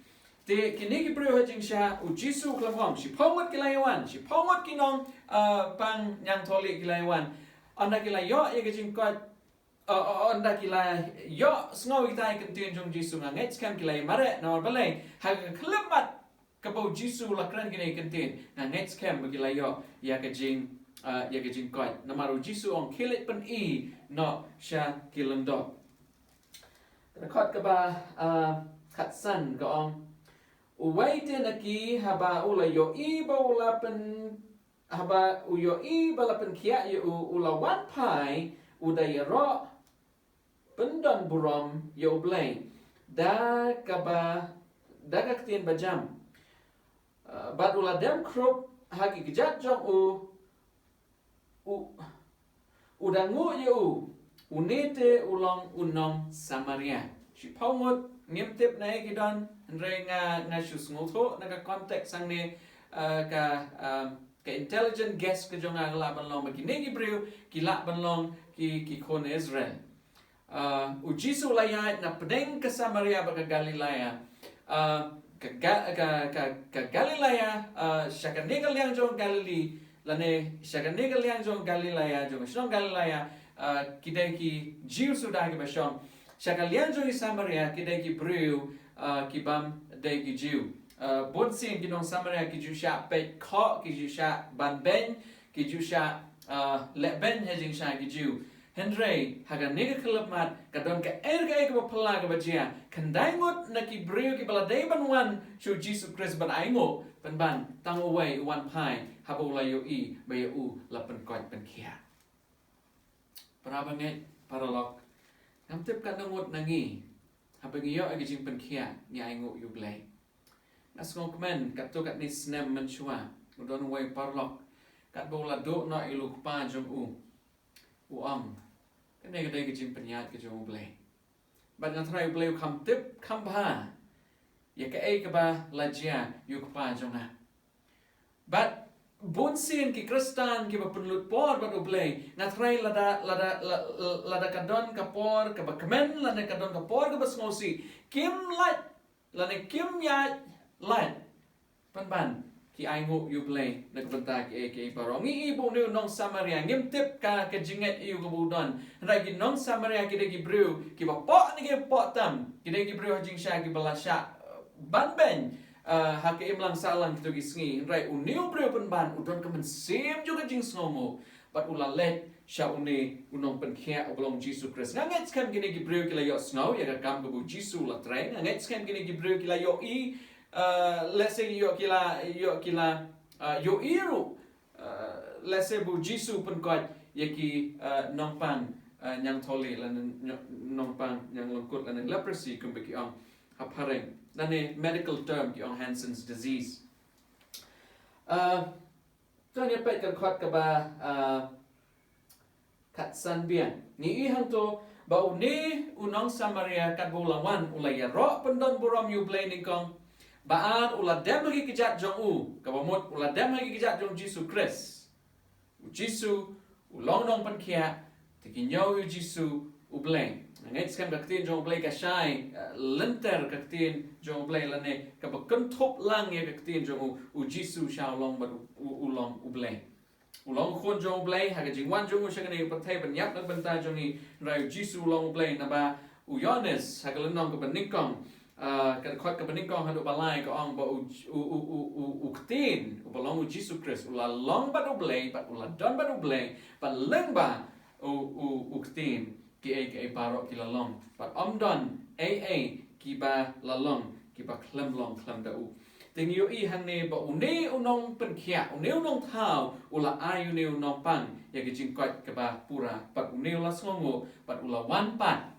Te kine ki briew ha jingshisha, u Jisu u khlem ong, shiphew ngut ki la ïa wan, shiphew ngut ki nong, ah, pang ñiangthohlieh ki la ïa wan. Ynda ki la ïoh ïa ka jingkoit, ah, ah, ynda ki la ïoh sngew ïa kita ki ktien jong u Jisu, nga ngeit skhem ki la ïa mareh, namar balei? Ha ka khyllipmat kaba u Jisu u la kren kine ki ktien, nga ngeit skhem ba ki la ïoh ïa ka jing, ah, ïa ka jingkoit. Namar u Jisu u ong, khie leit pyni noh sha ki lyngdoh. Ka dkhot kaba, ah, khatsan ka ong, uwei te na ki haba u la ïohi ba u la pyn, haba u ïohi ba la pynkhiah ïa u, u la wan phai, u da ïaroh pyndon burom ïa U Blei da kaba, da ka ktien ba jam. Ah, bad u la dem khrup ha ki kjat jong u, u, u da nguh ïa u, une te u long u nong Samaria. Shiphew ngut, ngim tip naei ki don, hynrei nga, nga shu sngewthuh na ka context hangne, ah, ka, ah, ka intelligent guess ka jong nga ka lah ban long ba kine ki briew ki lah ban long ki, ki khun Israel. Ah, u Jisu u la ïaid na pdeng ka Samaria bad ka Galilea. Ah, ka Ga-, ka, ka, ka Galilea, ah, sha kane ka liang jong Galilee, lane sha kane ka liang jong Galilea, jong shnong Galilea, ah, ki dei ki Jiw suda kiba shong. Sha ka liang jong ki Samaria, ki dei ki briew, ah, ki bym dei ki Jiw. Ah, bun sien ki nong Samaria ki ju shah peit khoh, ki ju shah ban beiñ, ki ju shah, ah, leh beiñ ha jingshisha ki Jiw. Hynrei ha kane ka khyllipmat ka don kaei kaei kaba phylla kaba jia. Khyndai ngut na ki briew kiba la dei ban wan sha u Jisu Khrist ban ainguh, pynban tang uwei u wan phai haba u la ïohi ba ïa u la pynkoit pynkhiah. Para bangeit, paralok, ngam tip katno ngut na ngi, haba ngi ïoh ïa ka jingpynkhiah, ngi ainguh ïa U Blei. Nga sngewkmen katto katne snem mynshuwa, u don uwei u paralok, katba u la duh noh ïa u kpa jong u, u ong, kane ka dei ka jingpynïaid ka jong U Blei. Bad nga tharai U Blei u kham tip kham bha ïa kaei kaba la jia ïa u kpa jong nga. Bad bun sien ki Khristan kiba pynlut por bad U Blei, nga tharai lada, lada, la-, la-, lada ka don ka por kaba kmen, lada ka don ka por kaba sngewsih, kim lait, lada kim ïaid lait, pynban ki ainguh ïa U Blei na ka bynta kiei kiei baroh. Ngi i ba une u nong Samaria, ngim tip ka, ka jingngeit aïu kaba u don. Hynrei ki nong Samaria ki dei ki briew kiba poh ne ki poh tam, ki dei ki briew ha jingshisha kiba la shah, eh, ban beiñ, eh, ha ka imlang sahlang kito ki sngi. Hynrei une u briew pynban u don ka mynsiem jong ka jingsngewnguh bad u la leit sha une u nongpynkhiah uba long Jisu Khrist. Nga ngeit skhem kine ki briew ki la ïohsngew ïa ka kam kaba u Jisu u la trei. Nga ngeit skhem kine ki briew ki la ïohi, eh, lehse ïoh ki la, ïoh ki la, eh, ïohi ruh, eh, lehse ba u Jisu u pynkoit ïa ki, eh, nongpang, eh, ñiangthohlieh lane nyo-, nongpang ñianglyngkut lane leprosy kumba ki ong ha phareng. Lane medical term ki ong Hansen's disease. Ah, to ngin peit ka dkhot kaba, ah, khatsan biang. Ngi i hangto ba une u nong Samaria katba u la wan u la ïaroh pyndon burom ïa U Blei nyngkong. Ba ar u la dem ha ki kjat jong u, kaba mut u la dem ha ki kjat jong U Jisu Khrist. U Jisu u long u nongpynkhiah, te ki ñiew ïa U Jisu U Blei. Nga ngeit skhem ka ktien jong U Blei ka shai, eh, lynter ka ktien jong U Blei lane kaba kynthup lang ïa ka ktien jong u, U Jisu shah long bad u, u, u long U Blei. U long u Khun jong U Blei, ha ka jingwan jong u sha kane ka pyrthei ban ïap na ka bynta jong ngi, hynrei U Jisu u long U Blei. Naba u Ïoannis ha ka lynnong kaba nyngkong, ah, ka dkhot kaba nyngkong haduh ba lai ka ong ba u, u, u, u, u, u Ktien, uba long U Jisu Khrist, u la long bad U Blei, bad u la don bad U Blei, bad lyngba u, u, u Ktien kiei kiei baroh ki la long, bad ym don ei ei kiba la long kiba khlem long khlem da u. Te ngi ïohi hangne ba une u nongpynkhiah, une u nongthaw, u la ai une u nongpang ïa ka jingkoit kaba pura, bad une u la sngewnguh, bad u la wan pat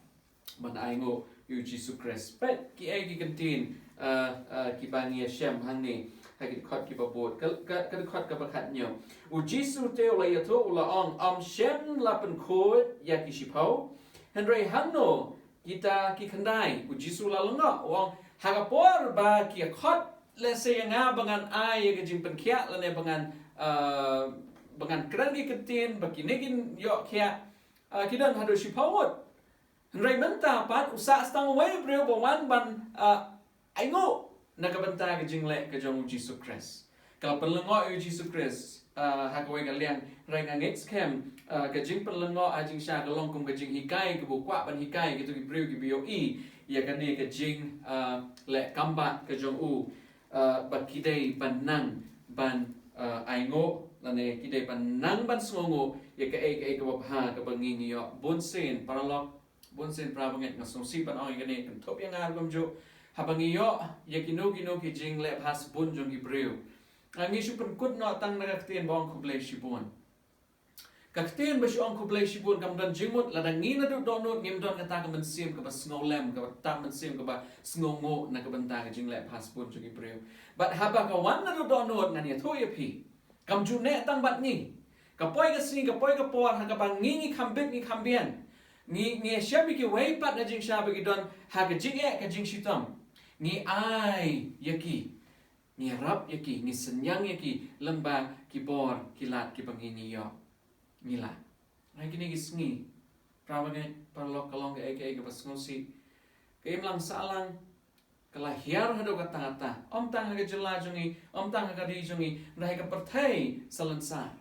ban ainguh ïa U Jisu Khrist. Peit kiei ki kyntien, ah, ah, kiba ngi ïa shem hangne ha ki dkhot kiba bud. Ka, ka, ka dkhot kaba khathynñiew. U Jisu te u la ïathuh u la ong, ym shym la pynkhuid ïa ki shiphew, hynrei hangno kita ki khyndai? U Jisu u la lyngngoh u ong, ha ka por ba ki ïa khot lehse ïa nga ba ngan ai ïa ka jingpynkhiah lane ba ngan, ah, ba ngan kren ki ktien ba kine kin ïoh khiah, ah, ki don haduh shiphew ngut. Hynrei mynta pat u sah tang uwei u briew ba wan ban, ah, ainguh na ka bynta ka jingleh ka jong U Jisu Khrist. Ka la pynlyngngoh ïa U Jisu Khrist, ah, ha kawei ka liang, hynrei nga ngeit skhem, ah, ka jingpynlyngngoh ha jingshah ka long kum ka jinghikai kaba u kwah ban hikai kito ki briew kiba ïohi ïa kane ka jing, ah, leh kambah ka jong u, ah, ba ki dei ban nang ban, ah, ainguh lane ki dei ban nang ban sngewnguh ïa kaei kaei kaba bha kaba ngi ngi ïoh. Bunsien paralok, bunsien para bangeit, nga sngewsih ban ong ïa kane, kynthup ïa nga ruh kumjuh. Haba ngi ïoh ïa kino kino ki jingleh bha shibun jong ki briew, ah, ngi shu pynkut noh tang na ka ktien ba ong khublei shibun. Ka ktien ba shu ong khublei shibun kam don jingmut lada ngi naduh dohnud ngim don kata ka mynsiem kaba sngewlem, kata ka mynsiem kaba sngewnguh na ka bynta ka jingleh bha shibun jong ki briew. Bad haba ka wan naduh dohnud, ngan ïathuh ïa phi, kam ju neh tang bad ngi. Ka poi ka sngi, ka poi ka por ha kaba ngi ngi kham bit ngi kham biang. Ngi, ngi shem ïa kiwei pat na jingshah ba ki don ha ka jingeh ka jingshitom. Ngi ai ïa ki, ngi ïarap ïa ki, ngi synñiang ïa ki lyngba ki bor ki lad kiba ngi ngi ïoh. Ngi lad. Hynrei kine ki sngi, para bangeit, paralok, ka long kaei kaei kaba sngewsih. Ka imlang sahlang ka la hiar haduh katta katta. Ym tang ha ka jylla jong ngi, ym tang ha ka ri jong ngi, hynrei ha ka pyrthei salonsar.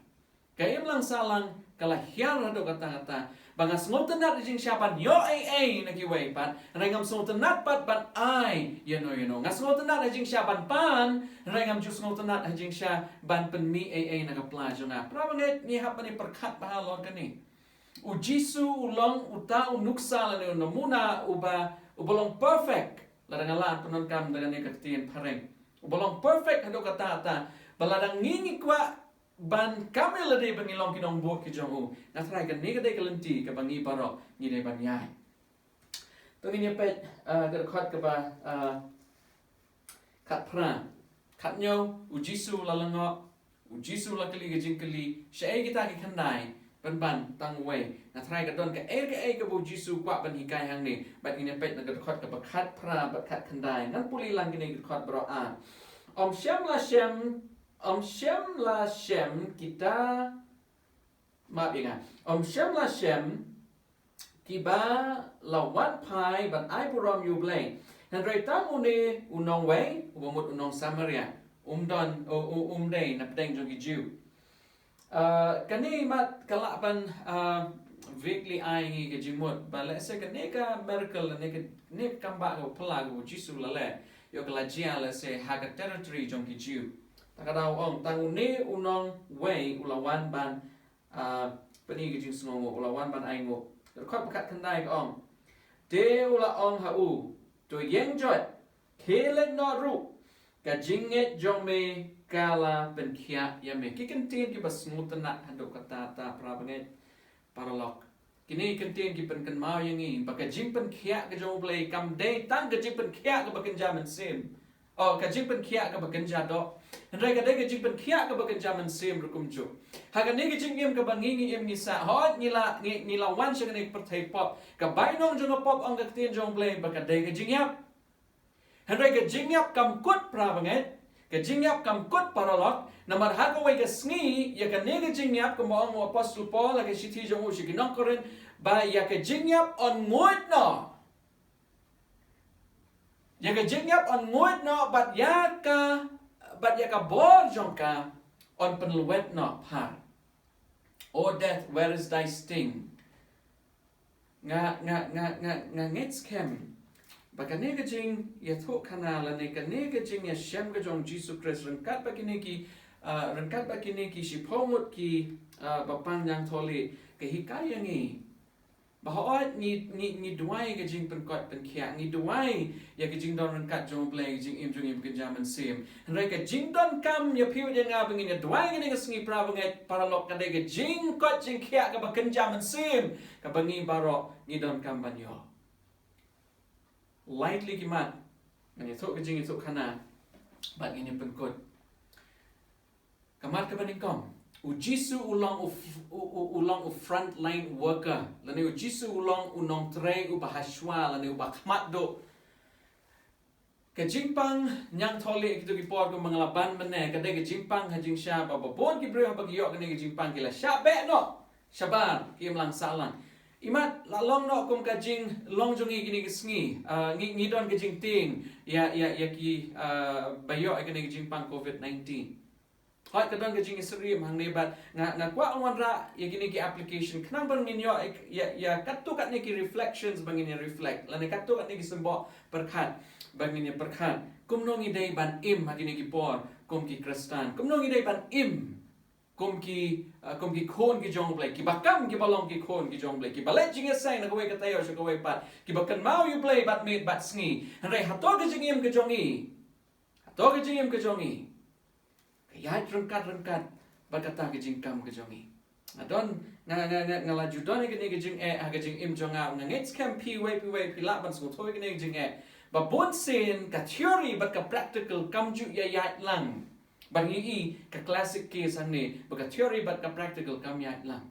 Ka imlang sahlang ka la hiar haduh katta katta. Ba nga sngewtynnat ha jingshah ban ïoh ei ei na kiwei pat, hynrei ngam sngewtynnat pat ban ai ïano ïano. Nga sngewtynnat ha jingshah ban pan, hynrei ngam ju sngewtynnat ha jingshah ban pynmih ei ei na ka pla jong nga. Para bangeit, ngi hap ban ïa pyrkhat bha halor kane. U Jisu u long uta u nuksa lane u namuna uba, uba long perfect. Lada nga lah pyndonkam da kane ka ktien phareng, uba long perfect haduh katta katta, ba lada ngi ngi kwah ban kam ïalade ba ngi long ki nongbud ki jong u, nga tharai kane ka dei ka lynti kaba ngi baroh ngi dei ban ïaid. To ngin ïa peit, ah, ka dkhot kaba, ah, khatphra. Khathynñiew, U Jisu u la lyngngoh, U Jisu u la kylli ka jingkylli, shaei kita ki khyndai, pynban tang uwei? Nga tharai ka don kaei kaei kaba U Jisu u kwah ban hikai hangne. Bad ngin ïa peit na ka dkhot kaba khatphra bad khatkhyndai. Ngan pule lang kine ki dkhot baroh ar. Ym shym la shem, ym shym la shem kita, map ïa nga. Ym shym la shem kiba la wad phai ban ai burom ïa U Blei, hynrei tang une u nongwei, uba mut u nong Samaria, um don, u, u, um dei na pdeng jong ki Jiw. Ah, kane mat ka lah ban, ah, vaguely ai ngi ka jingmut ba lehse kane ka miracle, kane ka, kane ka kambah kaba phylla kaba U Jisu u la leh, ïoh ka la jia lehse ha ka territory jong ki Jiw. Ta ka daw ong, tang une u nongwei u la wan ban, ah, pyni ka jingsngewnguh, u la wan ban ainguh. Dkhot ba khatkhyndai ka ong, te u la ong ha u, to ïeng jot, khie leit noh ruh, ka jingngeit jong me ka la pynkhiah ïa me. Ki kyntien kiba sngewtynnat haduh katta katta, para bangeit, paralok. Kine ki kyntien ki pynkynmaw ïa ngi ba ka jingpynkhiah ka jong U Blei kam dei tang ka jingpynkhiah kaba kynja mynsiem. Oh, ka jingpynkhiah kaba kynja doh. Hynrei ka dei ka jingpynkhiah kaba kynja mynsiem ruh kumjuh. Ha kane ka jingim kaba ngi ngi im ngi sah, hooid ngi la, ngi, ngi la wan sha kane ka pyrthei pop. Ka bainong jong ka pop, ong ka ktien jong U Blei, ba ka dei ka jingïap. Hynrei ka jingïap kam kut, para bangeit. Ka jingïap kam kut, paralok. Namar ha kawei ka sngi, ïa kane ka jingïap, kumba ong u Apostol Paul ha ka shithi jong u sha ki nong Korinth, ba ïa ka jingïap yn nguid noh. Ïa ka jingïap yn nguid noh, bad ïa ka, bad ïa ka bor jong ka yn pynlwet noh phar. O death, where is thy sting? Nga, nga, nga, nga, nga ngeit skhem ba kane ka jingïathuhkhana lane kane ka jingïashem ka jong Jisu Khrist ryngkat bad kine ki, ah, ryngkat bad kine ki shiphew ngut ki, ah, bapang ñiangthohlieh, ka hikai ïa ngi ba hooid ngi, ngi, ngi duwai ka jingpynkot pynkhiah, ngi duwai ïa ka jingdon ryngkat jong U Blei, ka jingim jong ngi ba kynja mynsiem. Hynrei ka jingdonkam ïa phi bad ïa nga ba ngin ïa duwai kane ka sngi, para bangeit, paralok, ka dei ka jingkoit jingkhiah kaba kynja mynsiem kaba ngi baroh ngi donkam ban ïoh. Lai tylli ki mat ngan ïathuh ka jingïathuhkhana bad ngin ïa pynkut. Ka mat kaba nyngkong, U Jisu u long u f-, u, u, u long u frontline worker, lane U Jisu u long u nongtrei uba hashwa lane uba khmat duh. Ka jingpang ñiangthohlieh kito ki por kumba nga la ban mynne, ka dei ka jingpang ha jingshisha ba, ba bun ki briew haba ki ïoh kane ka jingpang ki la shah beh noh shabar ki imlang sahlang. Imat la long noh kum ka jinglong jong ngi kine ki sngi, ah, ngi, ngi don ka jingtieng ïa, ïa, ïa ki, ah, ba ïoh ïa kane ka jingpang covid nineteen. Hooid ka don ka jingïasyriem hangne bad nga, nga kwah wanrah ïa kine ki application khnang ba ngin ïoh ïa, ïa, ïa katto katne ki reflections ba ngin ïa reflect, lane katto katne ki symboh pyrkhat ba ngin ïa pyrkhat. Kumno ngi dei ban im ha kine ki por kum ki Khristan? Kumno ngi dei ban im kum ki, ah, kum ki khun ki jong U Blei, kiba kam kiba long ki khun ki jong U Blei, kiba leit jingïaseng na kawei ka taïew sha kawei pat, kiba kynmaw ïa U Blei bad miet bad sngi? Hynrei hato ka jingim ka jong ngi, hato ka jingim ka jong ngi ka ïaid ryngkat ryngkat bad kata ka jingkam ka jong ngi? Nga don, nga, nga, nga, nga la ju don ïa kane ka jingeh ha ka jingim jong nga. Nga ngeit skhem phi wei phi wei phi lah ban sngewthuh ïa kane ka jingeh ba bun sien ka theory bad ka practical kam ju ïa ïaid lang. Bad ngi i ka classic case hangne ba ka theory bad ka practical kam ïaid lang.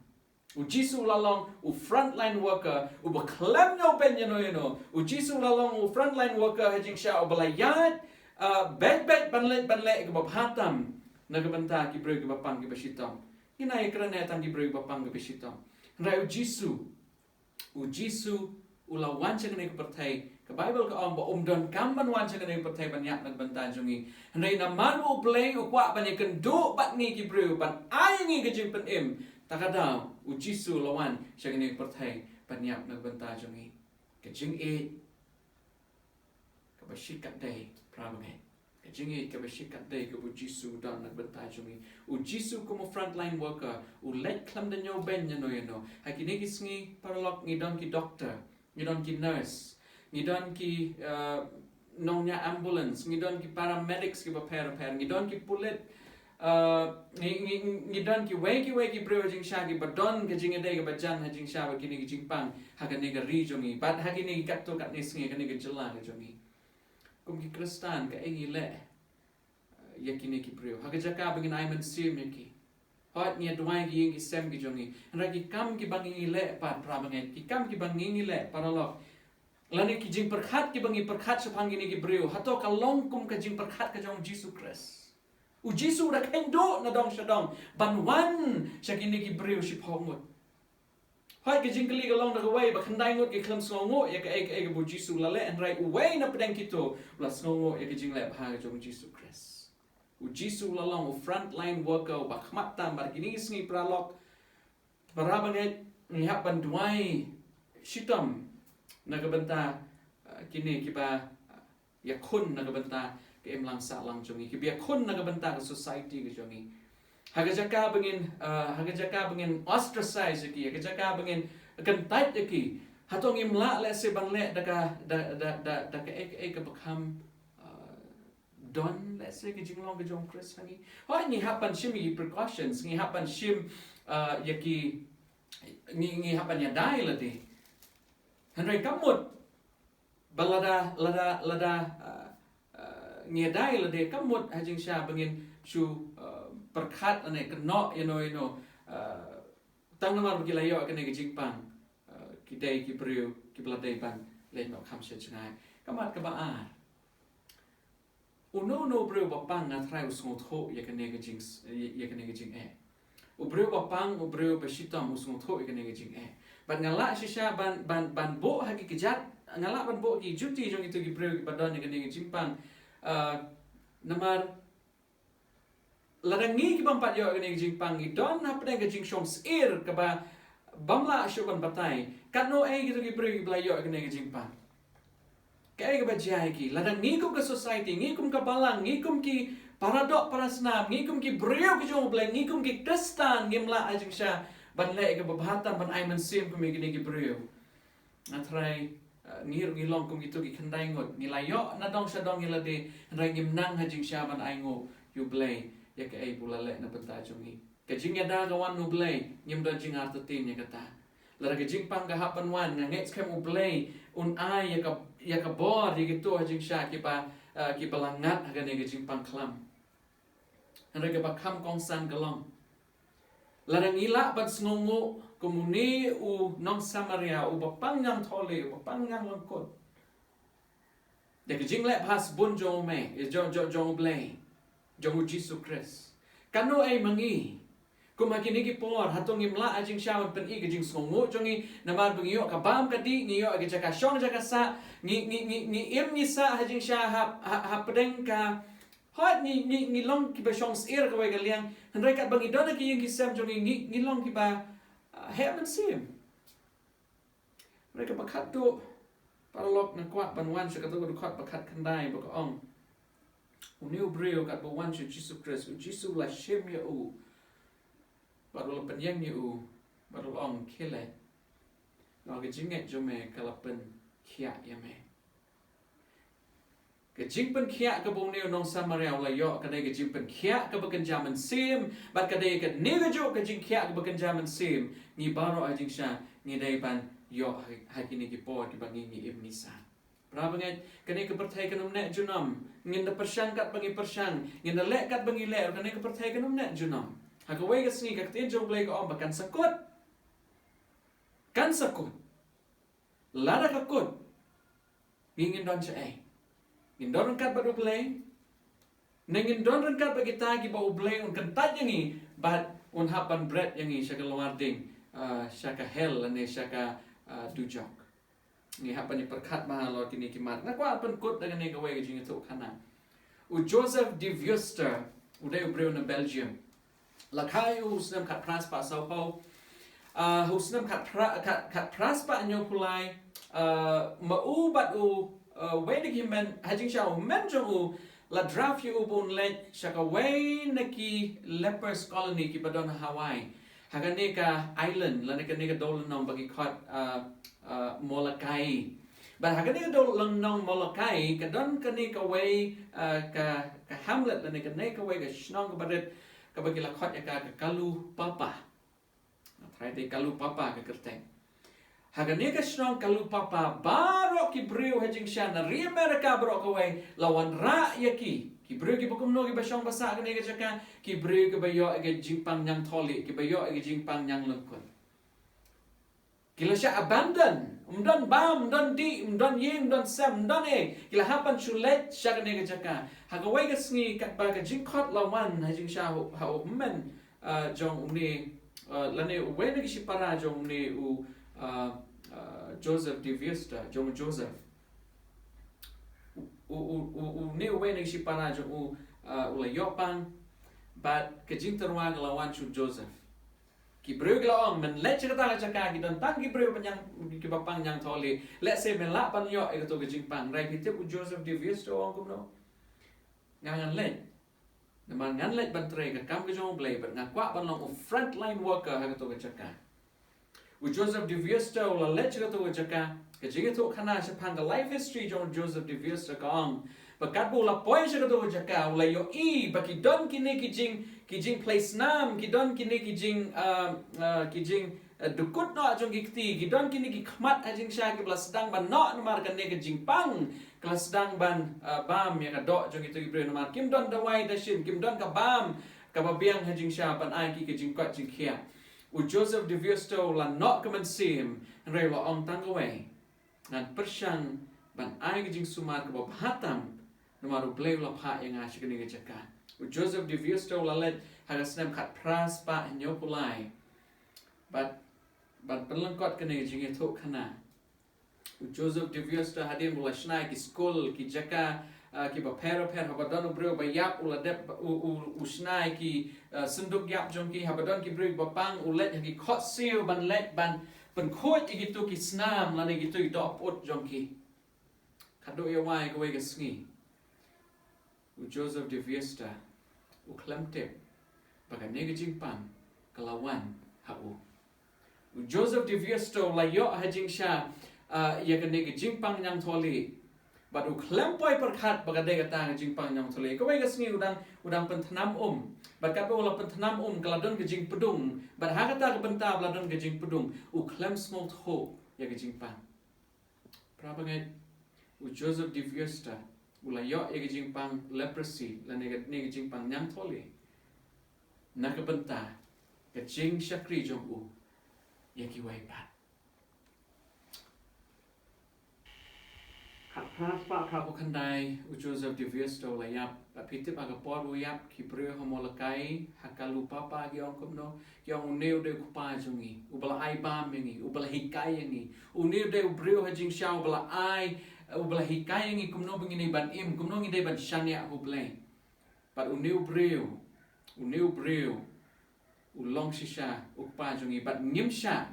U Jisu u la long u frontline worker uba khlem ñiewbeiñ ïano ïano. U Jisu u la long u frontline worker ha jingshisha uba la ïaid, ah, beit beit ban leit ban leh kaba bha tam na ka bynta ki briew kiba pang kiba shitom. Ngi nang ïakren tang ki briew kiba pang kiba shitom. Hynrei U Jisu, U Jisu u la wan sha kane ka pyrthei. Ka Baibl ka ong ba um donkam ban wan sha kane ka pyrthei ban ïap na ka bynta jong ngi. Hynrei namar U Blei u kwah ban ïakynduh bad ngi ki briew, ban ai ngi ka jingpynim, ta ka daw U Jisu u la wan sha kane ka pyrthei ban ïap na ka bynta jong ngi. Ka jingïeit kaba shikatdei, para bangeit. Ka jingïeit kaba shikatdei kaba U Jisu u don na ka bynta jong ngi. U Jisu kum u frontline worker u leit khlem da ñiewbeiñ ïano ïano. Ha kine ki sngi, paralok, ngi don ki doctor, ngi don ki nurse, ngi don ki, eh, nongñiah ambulance, ngi don ki paramedics kiba pher pher, ngi don ki pulit, eh, ngi, ngi, ngi don kiwei kiwei ki briew ha jingshisha kiba don ka jingïadei kaba jan ha jingshisha bad kine ki jingpang ha kane ka ri jong ngi bad ha kine ki katto katne sngi ha kane ka jylla ka jong ngi. Kum ki Khristan, kaei ngi leh ïa kine ki briew? Ha ka jaka ba ngin ai mynsiem ïa ki, hooid ngi ïa duwai ki ïing ki sem ki jong ngi. Hynrei ki kam kiba ngi leh pat, para bangeit, ki kam kiba ngi leh, paralok, lane ki jingpyrkhat kiba ngi pyrkhat shaphang kine ki briew, hato ka long kum ka jingpyrkhat ka jong U Jisu Khrist? U Jisu u da kheiñ duh na dong sha dong ban wan sha kine ki briew shiphew ngut. Hooid ka jingkylli ka long da kawei ba khyndai ngut ki khlem sngewnguh ïa kaei kaei kaba U Jisu u la leh, hynrei uwei na pdeng kito u la sngewnguh ïa ka jingleh bha ka jong U Jisu Khrist. U Jisu u la long u frontline worker uba khmat tam bad kine ki sngi, paralok, para bangeit, ngi hap ban duwai shitom na ka bynta, uh, kine kiba, uh, ïakhun na ka bynta ka imlang sahlang jong ngi, kiba ïakhun na ka bynta ka society ka jong ngi. Ha ka jaka ba ngin, uh, ha ka jaka ba ngin ostracize ïa ki, ha ka jaka ba ngin kyntait ïa ki, hato ngim lah lehse ban leh da ka, da, da, da, da kaei kaei kaba kham, uh, don lehse ka jinglong ka jong U Khrist ha ngi? Hooid ngi hap ban shim ïa ki precautions, ngi hap ban shim, uh, ïa ki, ngi, ngi hap ban ïada ïa lade. Hynrei kam mut ba lada, lada, lada, uh, uh, ngi dei lade ka mut ha jingshisha ba ngin shu, uh, pyrkhat ne kynnoh ïa no ïa no, uh, tang namar ba ki la ïoh kane ka jingpang, uh, ki dei ki briew kiba la dei ban leit noh kham sha jngai. Ka mat kaba ar, uno uno u briew ba pang nga trai u sngewthuh ïa kane ka jing, ïa kane ka jingeh. U briew ba pang, u briew ba shitom u sngewthuh ïa kane ka jingeh. Bad nga lah shisha ban, ban, ban buh ha ki kjat, nga lah ban buh ki juti jong kito ki briew kiba don ïa kane ka jingpang. Uh, namar lada ngi kibym pat ïoh kane ka jingpang ngi don hapdeng ka jingshong sir kaba bym lah shuh ban batai katno ei kito ki briew kiba la ïoh kane ka jingpang. Kaei kaba jia ïa ki? Lada ngi kum ka society, ngi kum ka balang, ngi kum ki paradoh parasnam, ngi kum ki briew ki jong U Blei, ngi kum ki Khristan ngim lah ha jingshisha ban leh kaba bha tam ban ai mynsiem kum ïa kine ki briew. Nga trai, uh, ngi ruh ngi long kum kito ki khyndai ngut, ngi la ïoh na dong sha dong ïa lade, hynrei ngim nang ha jingshisha ban ainguh ïa U Blei ïa kaei ba u la leh na bynta jong ngi. Ka jingïada ka wan na U Blei, ngim don jingartatien ïa kata. Lada ka jingpang ka hap ban wan, nga ngeit skhem U Blei un ai ïa ka, ïa ka bor ïa kito ha jingshisha kiba, uh, kiba la ngat ha kane ka jingpang khlam. Hynrei kaba kham kongsan ka long, lada ngi lah ban sngewnguh kum une u nong Samaria, uba pang ñiangthohlieh, uba pang ñianglyngkut, da ka jingleh bha sbun jong U Mei, eh, jong, jong, jong U Blei, jong U Jisu Khrist. Katno ei ma ngi? Kum ha kine ki por, hato ngim lah ha jingshisha ban pyni ka jingsngewnguh jong ngi namar ba ngi ïoh ka bam ka dih, ngi ïoh ka jaka shong jaka sah, ngi, ngi, ngi, ngi im ngi sah ha jingshisha ha, ha, hapdeng ka Hooid, ngi, ngi, ngi long kiba shong sir kawei ka liang. Hynrei katba ngi don ha ki ïing ki sem jong ngi, ngi, ngi long kiba, ah, heh mynsiem. Hynrei kaba khatduh, paralok, nga kwah ban wan sha kato ka dkhot ba khatkhyndai ba ka ong, une u briew katba u wan sha U Jisu Khrist, U Jisu u la shim ïa u bad u la pynïeng ïa u bad u la ong, khie leit, namar ka jingngeit jong me ka la pynkhiah ïa me. Ka jingpynkhiah kaba une u nong Samaria u la ïoh ka dei ka jingpynkhiah kaba kynja mynsiem, bad ka dei kane kajuh ka jingkhiah kaba kynja mynsiem ngi baroh ha jingshisha ngi dei ban ïoh ha, ha kine ki por kiba ngi, ngi im ngi sah. Parabangeit, kane ka pyrthei kan ym neh junom. Ngin da pyrshang katba ngi pyrshang, ngin da leh katba ngi leh, kane ka pyrthei kan ym neh junom. Ha kawei ka sngi ka ktien jong U Blei ka ong ba kan sa kut. Kan sa kut. Lada ka kut, ngi ngin don shaei? Ngin don ryngkat bad U Blei, ne ngin don ryngkat bad kita kiba U Blei un kyntait ïa ngi bad un hap ban bret ïa ngi sha ka lawar ding, ah, sha ka hell lane sha ka, ah, dujok? Ngi hap ban ïa pyrkhat bha halor kine ki mat. Nga kwah pynkut da kane kawei ka jingïathuhkhana. U Joseph de Veuster, u dei u briew na Belgium. La kha ïa u snem khatphra spah sawphew. Ah, u snem khatphra, khat, khatphra spah hynñiewphew lai. Ah, ma u bad u, ah, wei na ki hynmen, ha jingshisha u hynmen jong u, la draft ïa u ba un leit sha kawei na ki lepers colony kiba don ha Hawaii. Ha kane ka island, lane kane ka dewlynnong ba ki khot, ah, ah, Molokai. Bad ha kane ka dewlynnong Molokai, ka don kane kawei, ah, ka, ka hamlet, lane kane kawei ka shnong kaba rit, kaba ki la khot ïa ka, ka Kalupapa. Nga tharai te Kalupapa ka kyrteng. Ha kane ka shnong Kalupapa, baroh ki briew ha jingshisha na ri America baroh kawei la wanrah ïa ki. Ki briew kiba kumno, kiba shong ba sah ha kane ka jaka, ki briew kiba ïoh ïa ka jingpang ñiangthohlieh, kiba ïoh ïa ka jingpang ñianglyngkut. Ki la shah abandon, ym don bam, ym don dih, ym don ïing, ym don sem, ym don ei. Ki la hap ban shu leit sha kane ka jaka. Ha kawei ka sngi katba ka jingkhot la wan ha jingshisha ha u, ha u hynmen, ah, jong une, ah, lane uwei na ki shipara jong une u, ah, ah, Joseph de Veuster, jong u Joseph. U, u, u, u, une uwei na ki shipara jong u, ah, u la ïoh pang, bad ka jingtyrwa ka la wan sha u Joseph. Ki briew ki la ong, men leit sha kata ka jaka, ki don tang ki briew ba ñiang, kiba pang ñiangthohlieh. Lehse men lah ban ïoh ïa kato ka jingpang. Hynrei phi tip u Joseph de Veuster u ong kumno? Nga ngan leit. Namar ngan leit ban trei ka kam ka jong U Blei, bad nga kwah ban long u frontline worker ha kato ka jaka. U Joseph de Veuster u la leit sha kato ka jaka. Ka jingïathuhkhana shaphang ka life history jong u Joseph de Veuster ka ong ba katba u la poi sha kato ka jaka, u la ïohi ba ki don kine ki jing, ki jingpleisnam, ki don kine ki jing, ah, ah, ki jing, ah, dukut noh jong ki kti, ki don kine ki khmat ha jingshisha kiba la sdang ban noh namar kane ka jingpang la sdang ban, uh, bam ïa ka doh jong kito ki briew namar kim don dawai dashin, kim don ka bam kaba biang ha jingshisha ban ai ki ka jingkoit jingkhiah. U Joseph de Veuster u la noh ka mynsiem, hynrei u la ong tang kawei, ngan pyrshang ban ai ka jingsumar kaba bha tam, namar U Blei u la phah ïa nga sha kane ka jaka. U Joseph de Veuster u la leit ha ka snem khatphra spah hynñiewphew lai. Bad ban pynlyngkot kane ka jingïathuhkhana, u Joseph de Veuster hadien ba u la shna ïa ki skul, ki jaka, ah, kiba pher bapher, haba don u briew ba ïap u la dep u, u, u shna ïa ki, ah, synduk ïap jong ki, haba don ki briew ba pang u leit ha ki khohsiew ban leit ban pynkhuid ïa kito ki snam lane kito ki dohput jong ki. Khadduh ïa wai kawei ka sngi, u Joseph de Veuster u khlem tip ba kane ka jingpang ka la wan ha u. U Joseph de Veuster u la ïoh ha jingshisha, ah, ïa kane ka jingpang ñiangtholi. Bad u khlem poi pyrkhat ba ka dei kata ka jingpang ñiangtholi. Kawei ka sngi u dang, u dang pynthnam um. Bad katba u la pynthnam um ka la don ka jingpdung. Bad ha kata ka bynta ba la don ka jingpdung, u khlem sngewthuh ïa ka jingpang. Para bangeit, u Joseph de Veuster u la ïoh ïa ka jingpang leprosy lane kane ka jingpang ñiangtholi na ka bynta ka jingshakri jong u ïa kiwei pat. Khatphra spah phraphew khyndai, u Joseph de Veuster u la ïap. Bad phi tip ha ka por u ïap, ki briew ha Molokai, ha ka Lupapa ki ong kumno, ki ong une u dei u kpa jong ngi, uba la ai bam ïa ngi, uba la hikai ïa ngi. Une u dei u briew ha jingshisha uba la ai, uba la hikai ïa ngi kumno ba ngin dei ban im, kumno ngin dei ban shaniah ha U Blei. Bad une u briew, une u briew u long shisha u kpa jong ngi, bad ngim shah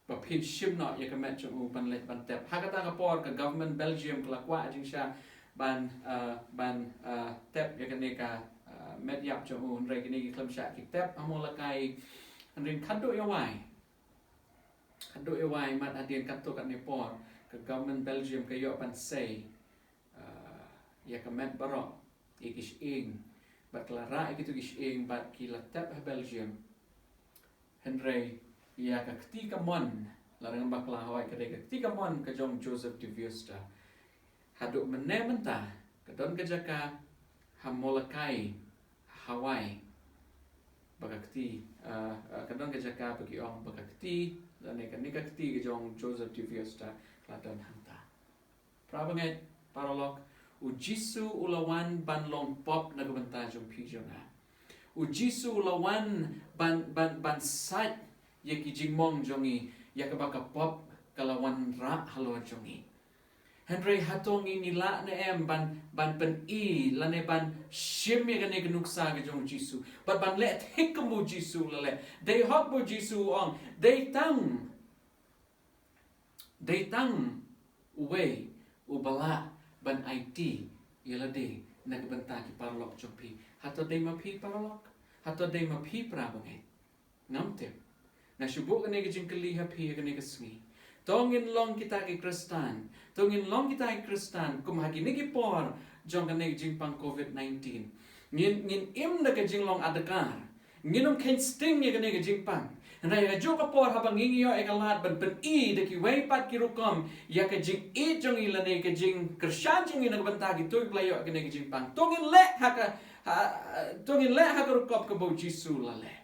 ba phin shim noh ïa ka met jong u ban leit ban tep. Ha kata ka por ka government Belgium ka la kwah jingshisha ban, ah, ban, ah, tep ïa kane ka, ah, met ïap jong u, hynrei kine ki khlem shah ki tep ha Molokai. Hynrei khadduh ïa wai, khadduh ïa wai, mad hadien katto katne por ka government Belgium ka ïoh ban sei, ah, ïa ka met baroh, ïa ki shyieng, bad ka la rah ïa kito ki shyieng bad ki la tep ha Belgium. Hynrei ïa ka kti kamon, la dang bakla hawai, ka dei ka kti kamon ka jong Joseph de Veuster. Haduh mynne mynta ka don ka jaka ha Molokai, ha Hawaii, ba ka kti, ah, ah, ka don ka jaka ba ki ong ba ka kti, lane kane ka kti ka jong Joseph de Veuster ka la don hangta. Para bangeit, paralok, u Jisu u la wan ban long pop na ka bynta jong phi jong nga. U Jisu u la wan ban, ban, ban sait ïa ki jingmong jong ngi, ïa kaba ka pop ka la wanrah halor jong ngi. Hynrei hato ngi ngi lah ne em ban, ban pyni lane ban shim ïa kane ka nuksa ka jong u Jisu, bad ban leh thik kum u Jisu u la leh? Dei hok ba u Jisu u ong, dei tang, dei tang uwei uba lah ban aiti ïa lade na ka bynta ki paralok jong phi. Hato dei ma phi paralok? Hato dei ma phi para bangeit? Ngam tip. Nga shu buh kane ka jingkylli ha phi ha kane ka sngi. To ngin long kita ki Khristan, to ngin long kita ki Khristan kum ha kine ki por jong kane ka jingpang covid nineteen. Ngin, ngin im da ka jinglong adkar. Ngin ym kheiñ sting ïa kane ka jingpang. Hynrei ha kajuh ka por haba ngi ngi ïoh ïa ka lad ban pyni da kiwei pat ki rukom ïa ka jingïeit jong ngi lane ka jingkyrshan jong ngi na ka bynta kito kiba la ïoh ïa kane ka jingpang, to ngin leh ha ka, ha, to ngin leh ha ka rukom kaba u Jisu u la leh.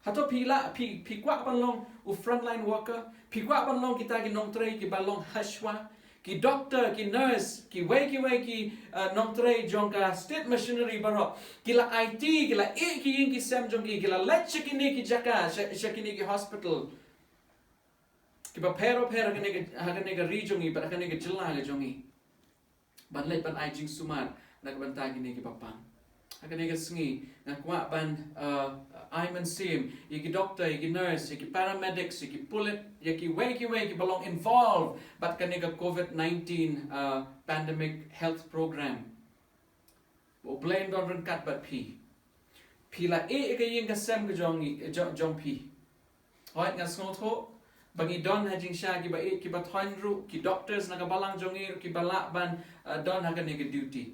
Hato phi lah, phi, phi kwah ban long u frontline worker? Phi kwah ban long kita ki nongtrei kiba long hashwa? Ki doctor, ki nurse, kiwei kiwei ki, uh, nongtrei jong ka state machinery baroh, ki la aiti, ki la ïeh ki ïing ki sem jong ki, ki la leit sha kine ki jaka, sha, sha kine ki hospital kiba pher bapher ha kane ka, ha kane ka ri jong ngi bad ha kane ka jylla ka jong ngi, ban leit ban ai jingsumar na ka bynta kine kiba pang. Ha kane ka sngi nga kwah ban, uh, ai mynsiem ïa ki doctor, ïa ki nurse, ïa ki paramedics, ïa ki pulit, ïa kiwei kiwei kiba long involved bad kane ka covid nineteen, uh, pandemic health program. Ba U Blei un don ryngkat bad phi. Phi la ïeh ïa ka ïing ka sem ka jong ngi, jong, jong phi? Hooid, nga sngewthuh ba ngi don ha jingshisha kiba ïeit kiba thoiñ ruh, ki doctors na ka balang jong ngi ruh kiba lah ban, uh, don ha kane ka duty.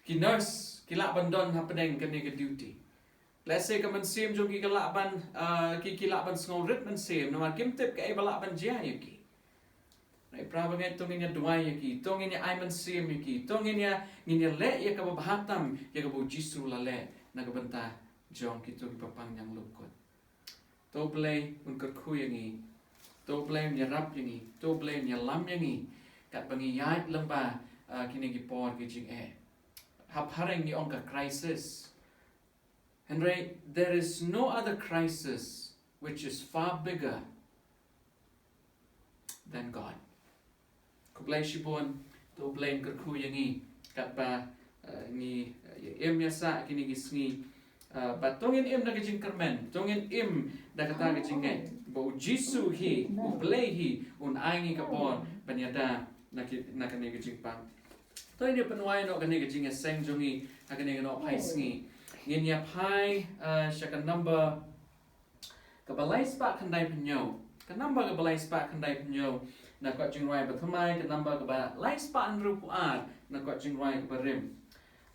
Ki nurse ki lah ban don hapdeng kane ka duty. Lehse ka mynsiem jong ki ka lah ban, uh, ki, ki lah ban sngew rit mynsiem namar kim tip kaei ba lah ban jia ïa ki. Para bangeit, to ngin ïa duwai ïa ki, to ngin ïa ai mynsiem ïa ki, to ngin ïa, ngin ïa leh ïa kaba bha tam ïa kaba u Jisu u la leh na ka bynta jong kito kiba pang ñianglup kut. To Blei un kyrkhu ïa ngi, to Blei un ïarap ïa ngi, to Blei un ïalam ïa ngi katba ngi ïaid lyngba, ah, kine ki por ki jingeh. Hap phareng ngi ong ka crisis. Hynrei, there is no other crisis which is far bigger than God. Khublei shibun, to Blei un kyrkhu ïa ngi katba, eh, ngi, eh, ïa im ïa sah kine ki sngi. Eh, bad to ngin im da ka jingkyrmen, to ngin im da kata ka jingngeit ba u Jisu hi, u Blei hi, un ai ngi ka bor ban ïada na ki, na kane ka jingpang. To ngin ïa pynwai noh kane ka jingïaseng jong ngi ha kane ka nohphai sngi. Ngin ïa phai, eh, sha ka number kaba lai spah khyndai phew hynñiew. Ka number kaba lai spah khyndai phew hynñiew na kot jingrwai ba thymmai, ka number kaba lai spah hynriew phew ar na kot jingrwai kaba rim.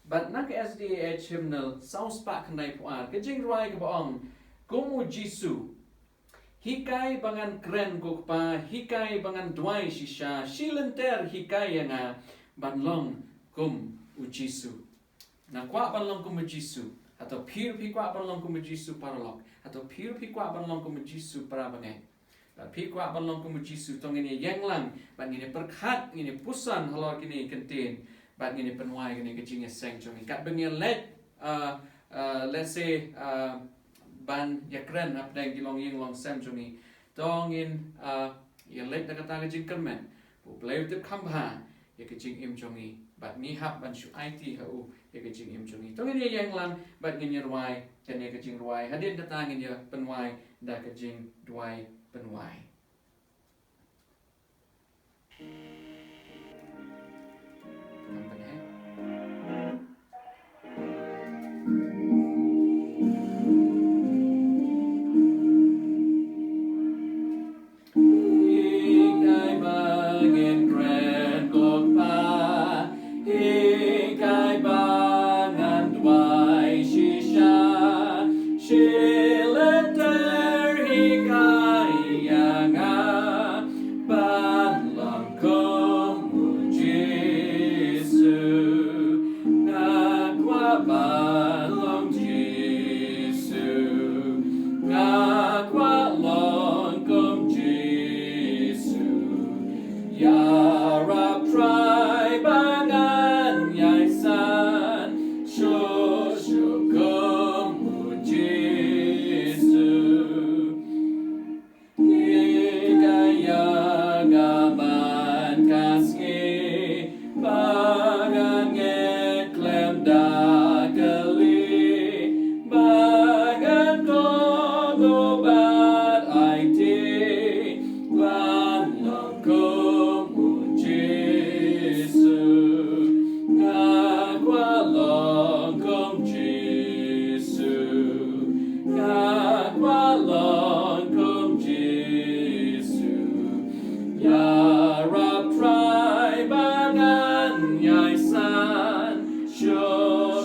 Bad na ka S D A H hymnal saw spah khyndai phew ar, ka jingrwai kaba ong, Kum u Jisu. Hikai ba ngan kren ko Kpa, hikai ba ngan duwai shisha, shi lynter hikai ïa nga ban long kum u Jisu. Nga kwah ban long kum u Jisu. Hato phi ruh phi kwah ban long kum u Jisu, paralok? Hato phi ruh phi kwah ban long kum u Jisu, para bangeit? Bad phi kwah ban long kum u Jisu, to ngin ïa ïeng lang bad ngin ïa pyrkhat, ngin ïa puson halor kine ki kyntien bad ngin ïa pynwai kane ka jingïaseng jong ngi. Katba ngin ïa leit, uh, uh, let's say, uh, ban ïa kren hapdeng ki longïing longsem jong ngi, to ngin, uh, ïa leit da kata ka jingkyrmen ba u Blei u tip kham bha ïa ka jingim jong ngi bad ngi hap ban shu aiti ha u ïa ka jingim jong ngi. To ngin ïa ïeng lang bad ngin ïa rwai kane ka jingrwai. Hadien kata ngin ïa pynwai da ka jingduwai pynwai. Ngam pynheh. Hikai ba ngan kren ko Kpa, hikai ba ngan duwai shisha, shi lynter hikai ïa nga ban long kum u Jisu. Nga kwah ban long Jisu, nga kwah long kum Jisu. Ïarap Trai ba ngan ïai san shuh shuh kum u Jisu. Hikai ïa nga man ka sngi ba ngan ngeit khlem da kylli, ba ngan kohnguh bad aiti ban long kum u Jisu. Nga kwah long kum Jisu. Nga kwah long kum Jisu. Ïarap Trai ba ngan ïai san shuh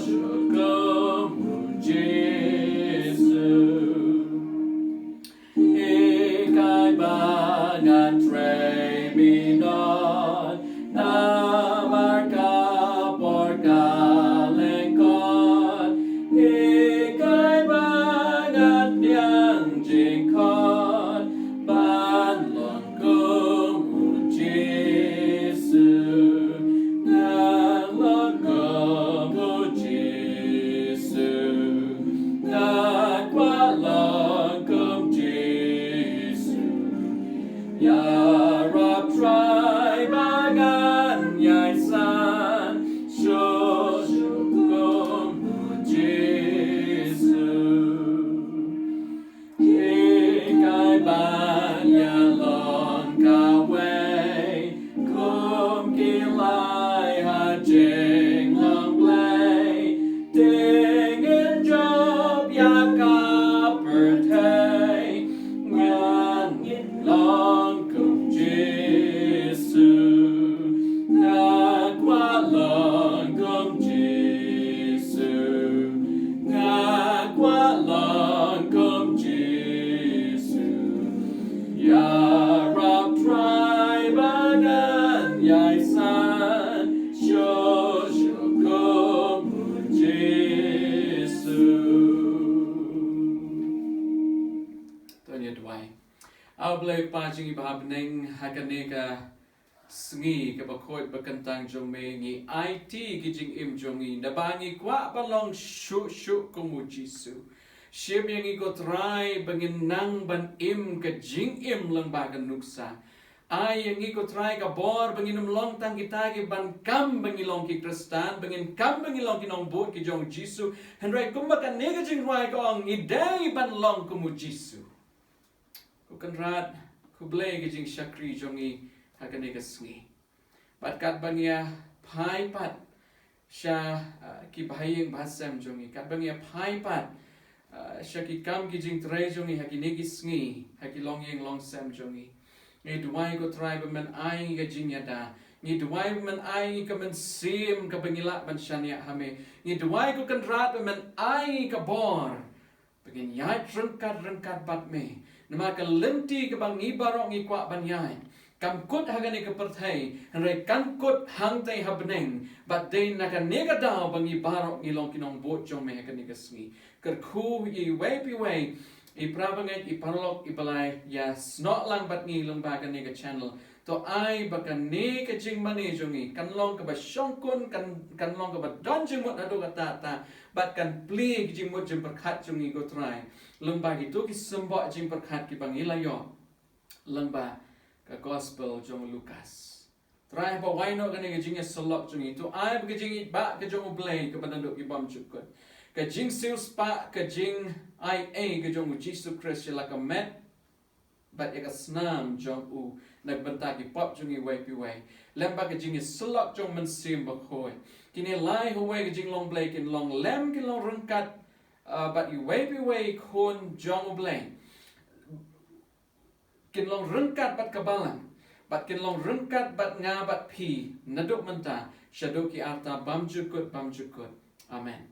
A Blei Kpa jong ngi ba ha bneng, ha kane ka sngi kaba khuid ba kyntang jong me, ngi aiti ki jingim jong ngi, naba ngi kwah ban long shuh shuh kum u Jisu. Shim ïa ngi ko Trai ba ngin nang ban im ka jingim lyngba ka nuksa. Ai ïa ngi ko Trai ka bor ba ngin ym long tang kita kiban kam ba ngi long ki Khristan, ba ngin kam ba ngi long ki nongbud ki jong u Jisu. Hynrei kumba kane ka jingrwai ka ong, ngi dei ban long kum u Jisu. Ko Kynrad, khublei ka jingshakri jong ngi ha kane ka sngi. Bad katba ngi ïa phai pat sha, ah, ki bahaïing bahasem jong ngi, katba ngi ïa phai pat, ah, sha ki kam ki jingtrei jong ngi ha kine ki sngi, ha ki longïing longsem jong ngi, ngi duwai ko Trai ba men ai ngi ka jingïada. Ngi duwai ba men ai ngi ka mynsiem kaba ngi lah ban shaniah ha me. Ngi duwai ko Kynrad ba men ai ngi ka bor ba ngin ïaid ryngkat ryngkat bad me. Namar ka lynti kaba ngi baroh ngi kwah ban ïaid kam kut ha kane ka pyrthei, hynrei kan kut hangtei ha bneng. Bad dei na kane ka daw ba ngi baroh ngi long ki nongbud jong me ha kane ka sngi. Kyrkhu ïa iwei pa iwei i para bangeit, i paralok iba la ïasnoh lang bad ngi lyngba kane ka channel. To ai ba kane ka jingmane jong ngi kan long kaba shongkun, kan, kan long kaba don jingmut haduh katta katta, bad kan plie ki jingmut jingpyrkhat jong ngi ko Trai lyngba kito ki symboh jingpyrkhat kiba ngi la ïoh lyngba ka Gospel jong u Lukas. Trai, haba wai noh kane ka jingïasyllok jong ngi, to ai ba ka jingïeit ka jong U Blei kaba naduh ki bymjukut, ka jingsiewspah, ka jingaiei ka jong u Jisu Khrist ïa la ka met bad ïa ka snam jong u na ka bynta ki pop jong ngi iwei pa iwei, lem bad ka jingïasyllok jong u Mynsiem Bakhuid, kine lai ha kawei ka jinglong Blei kin long lem, kin long ryngkat, ah, bad iwei pa iwei i khun jong U Blei. Kin long ryngkat bad ka balang, bad kin long ryngkat bad nga bad phi naduh mynta shaduh ki arta bymjukut bymjukut. Amen.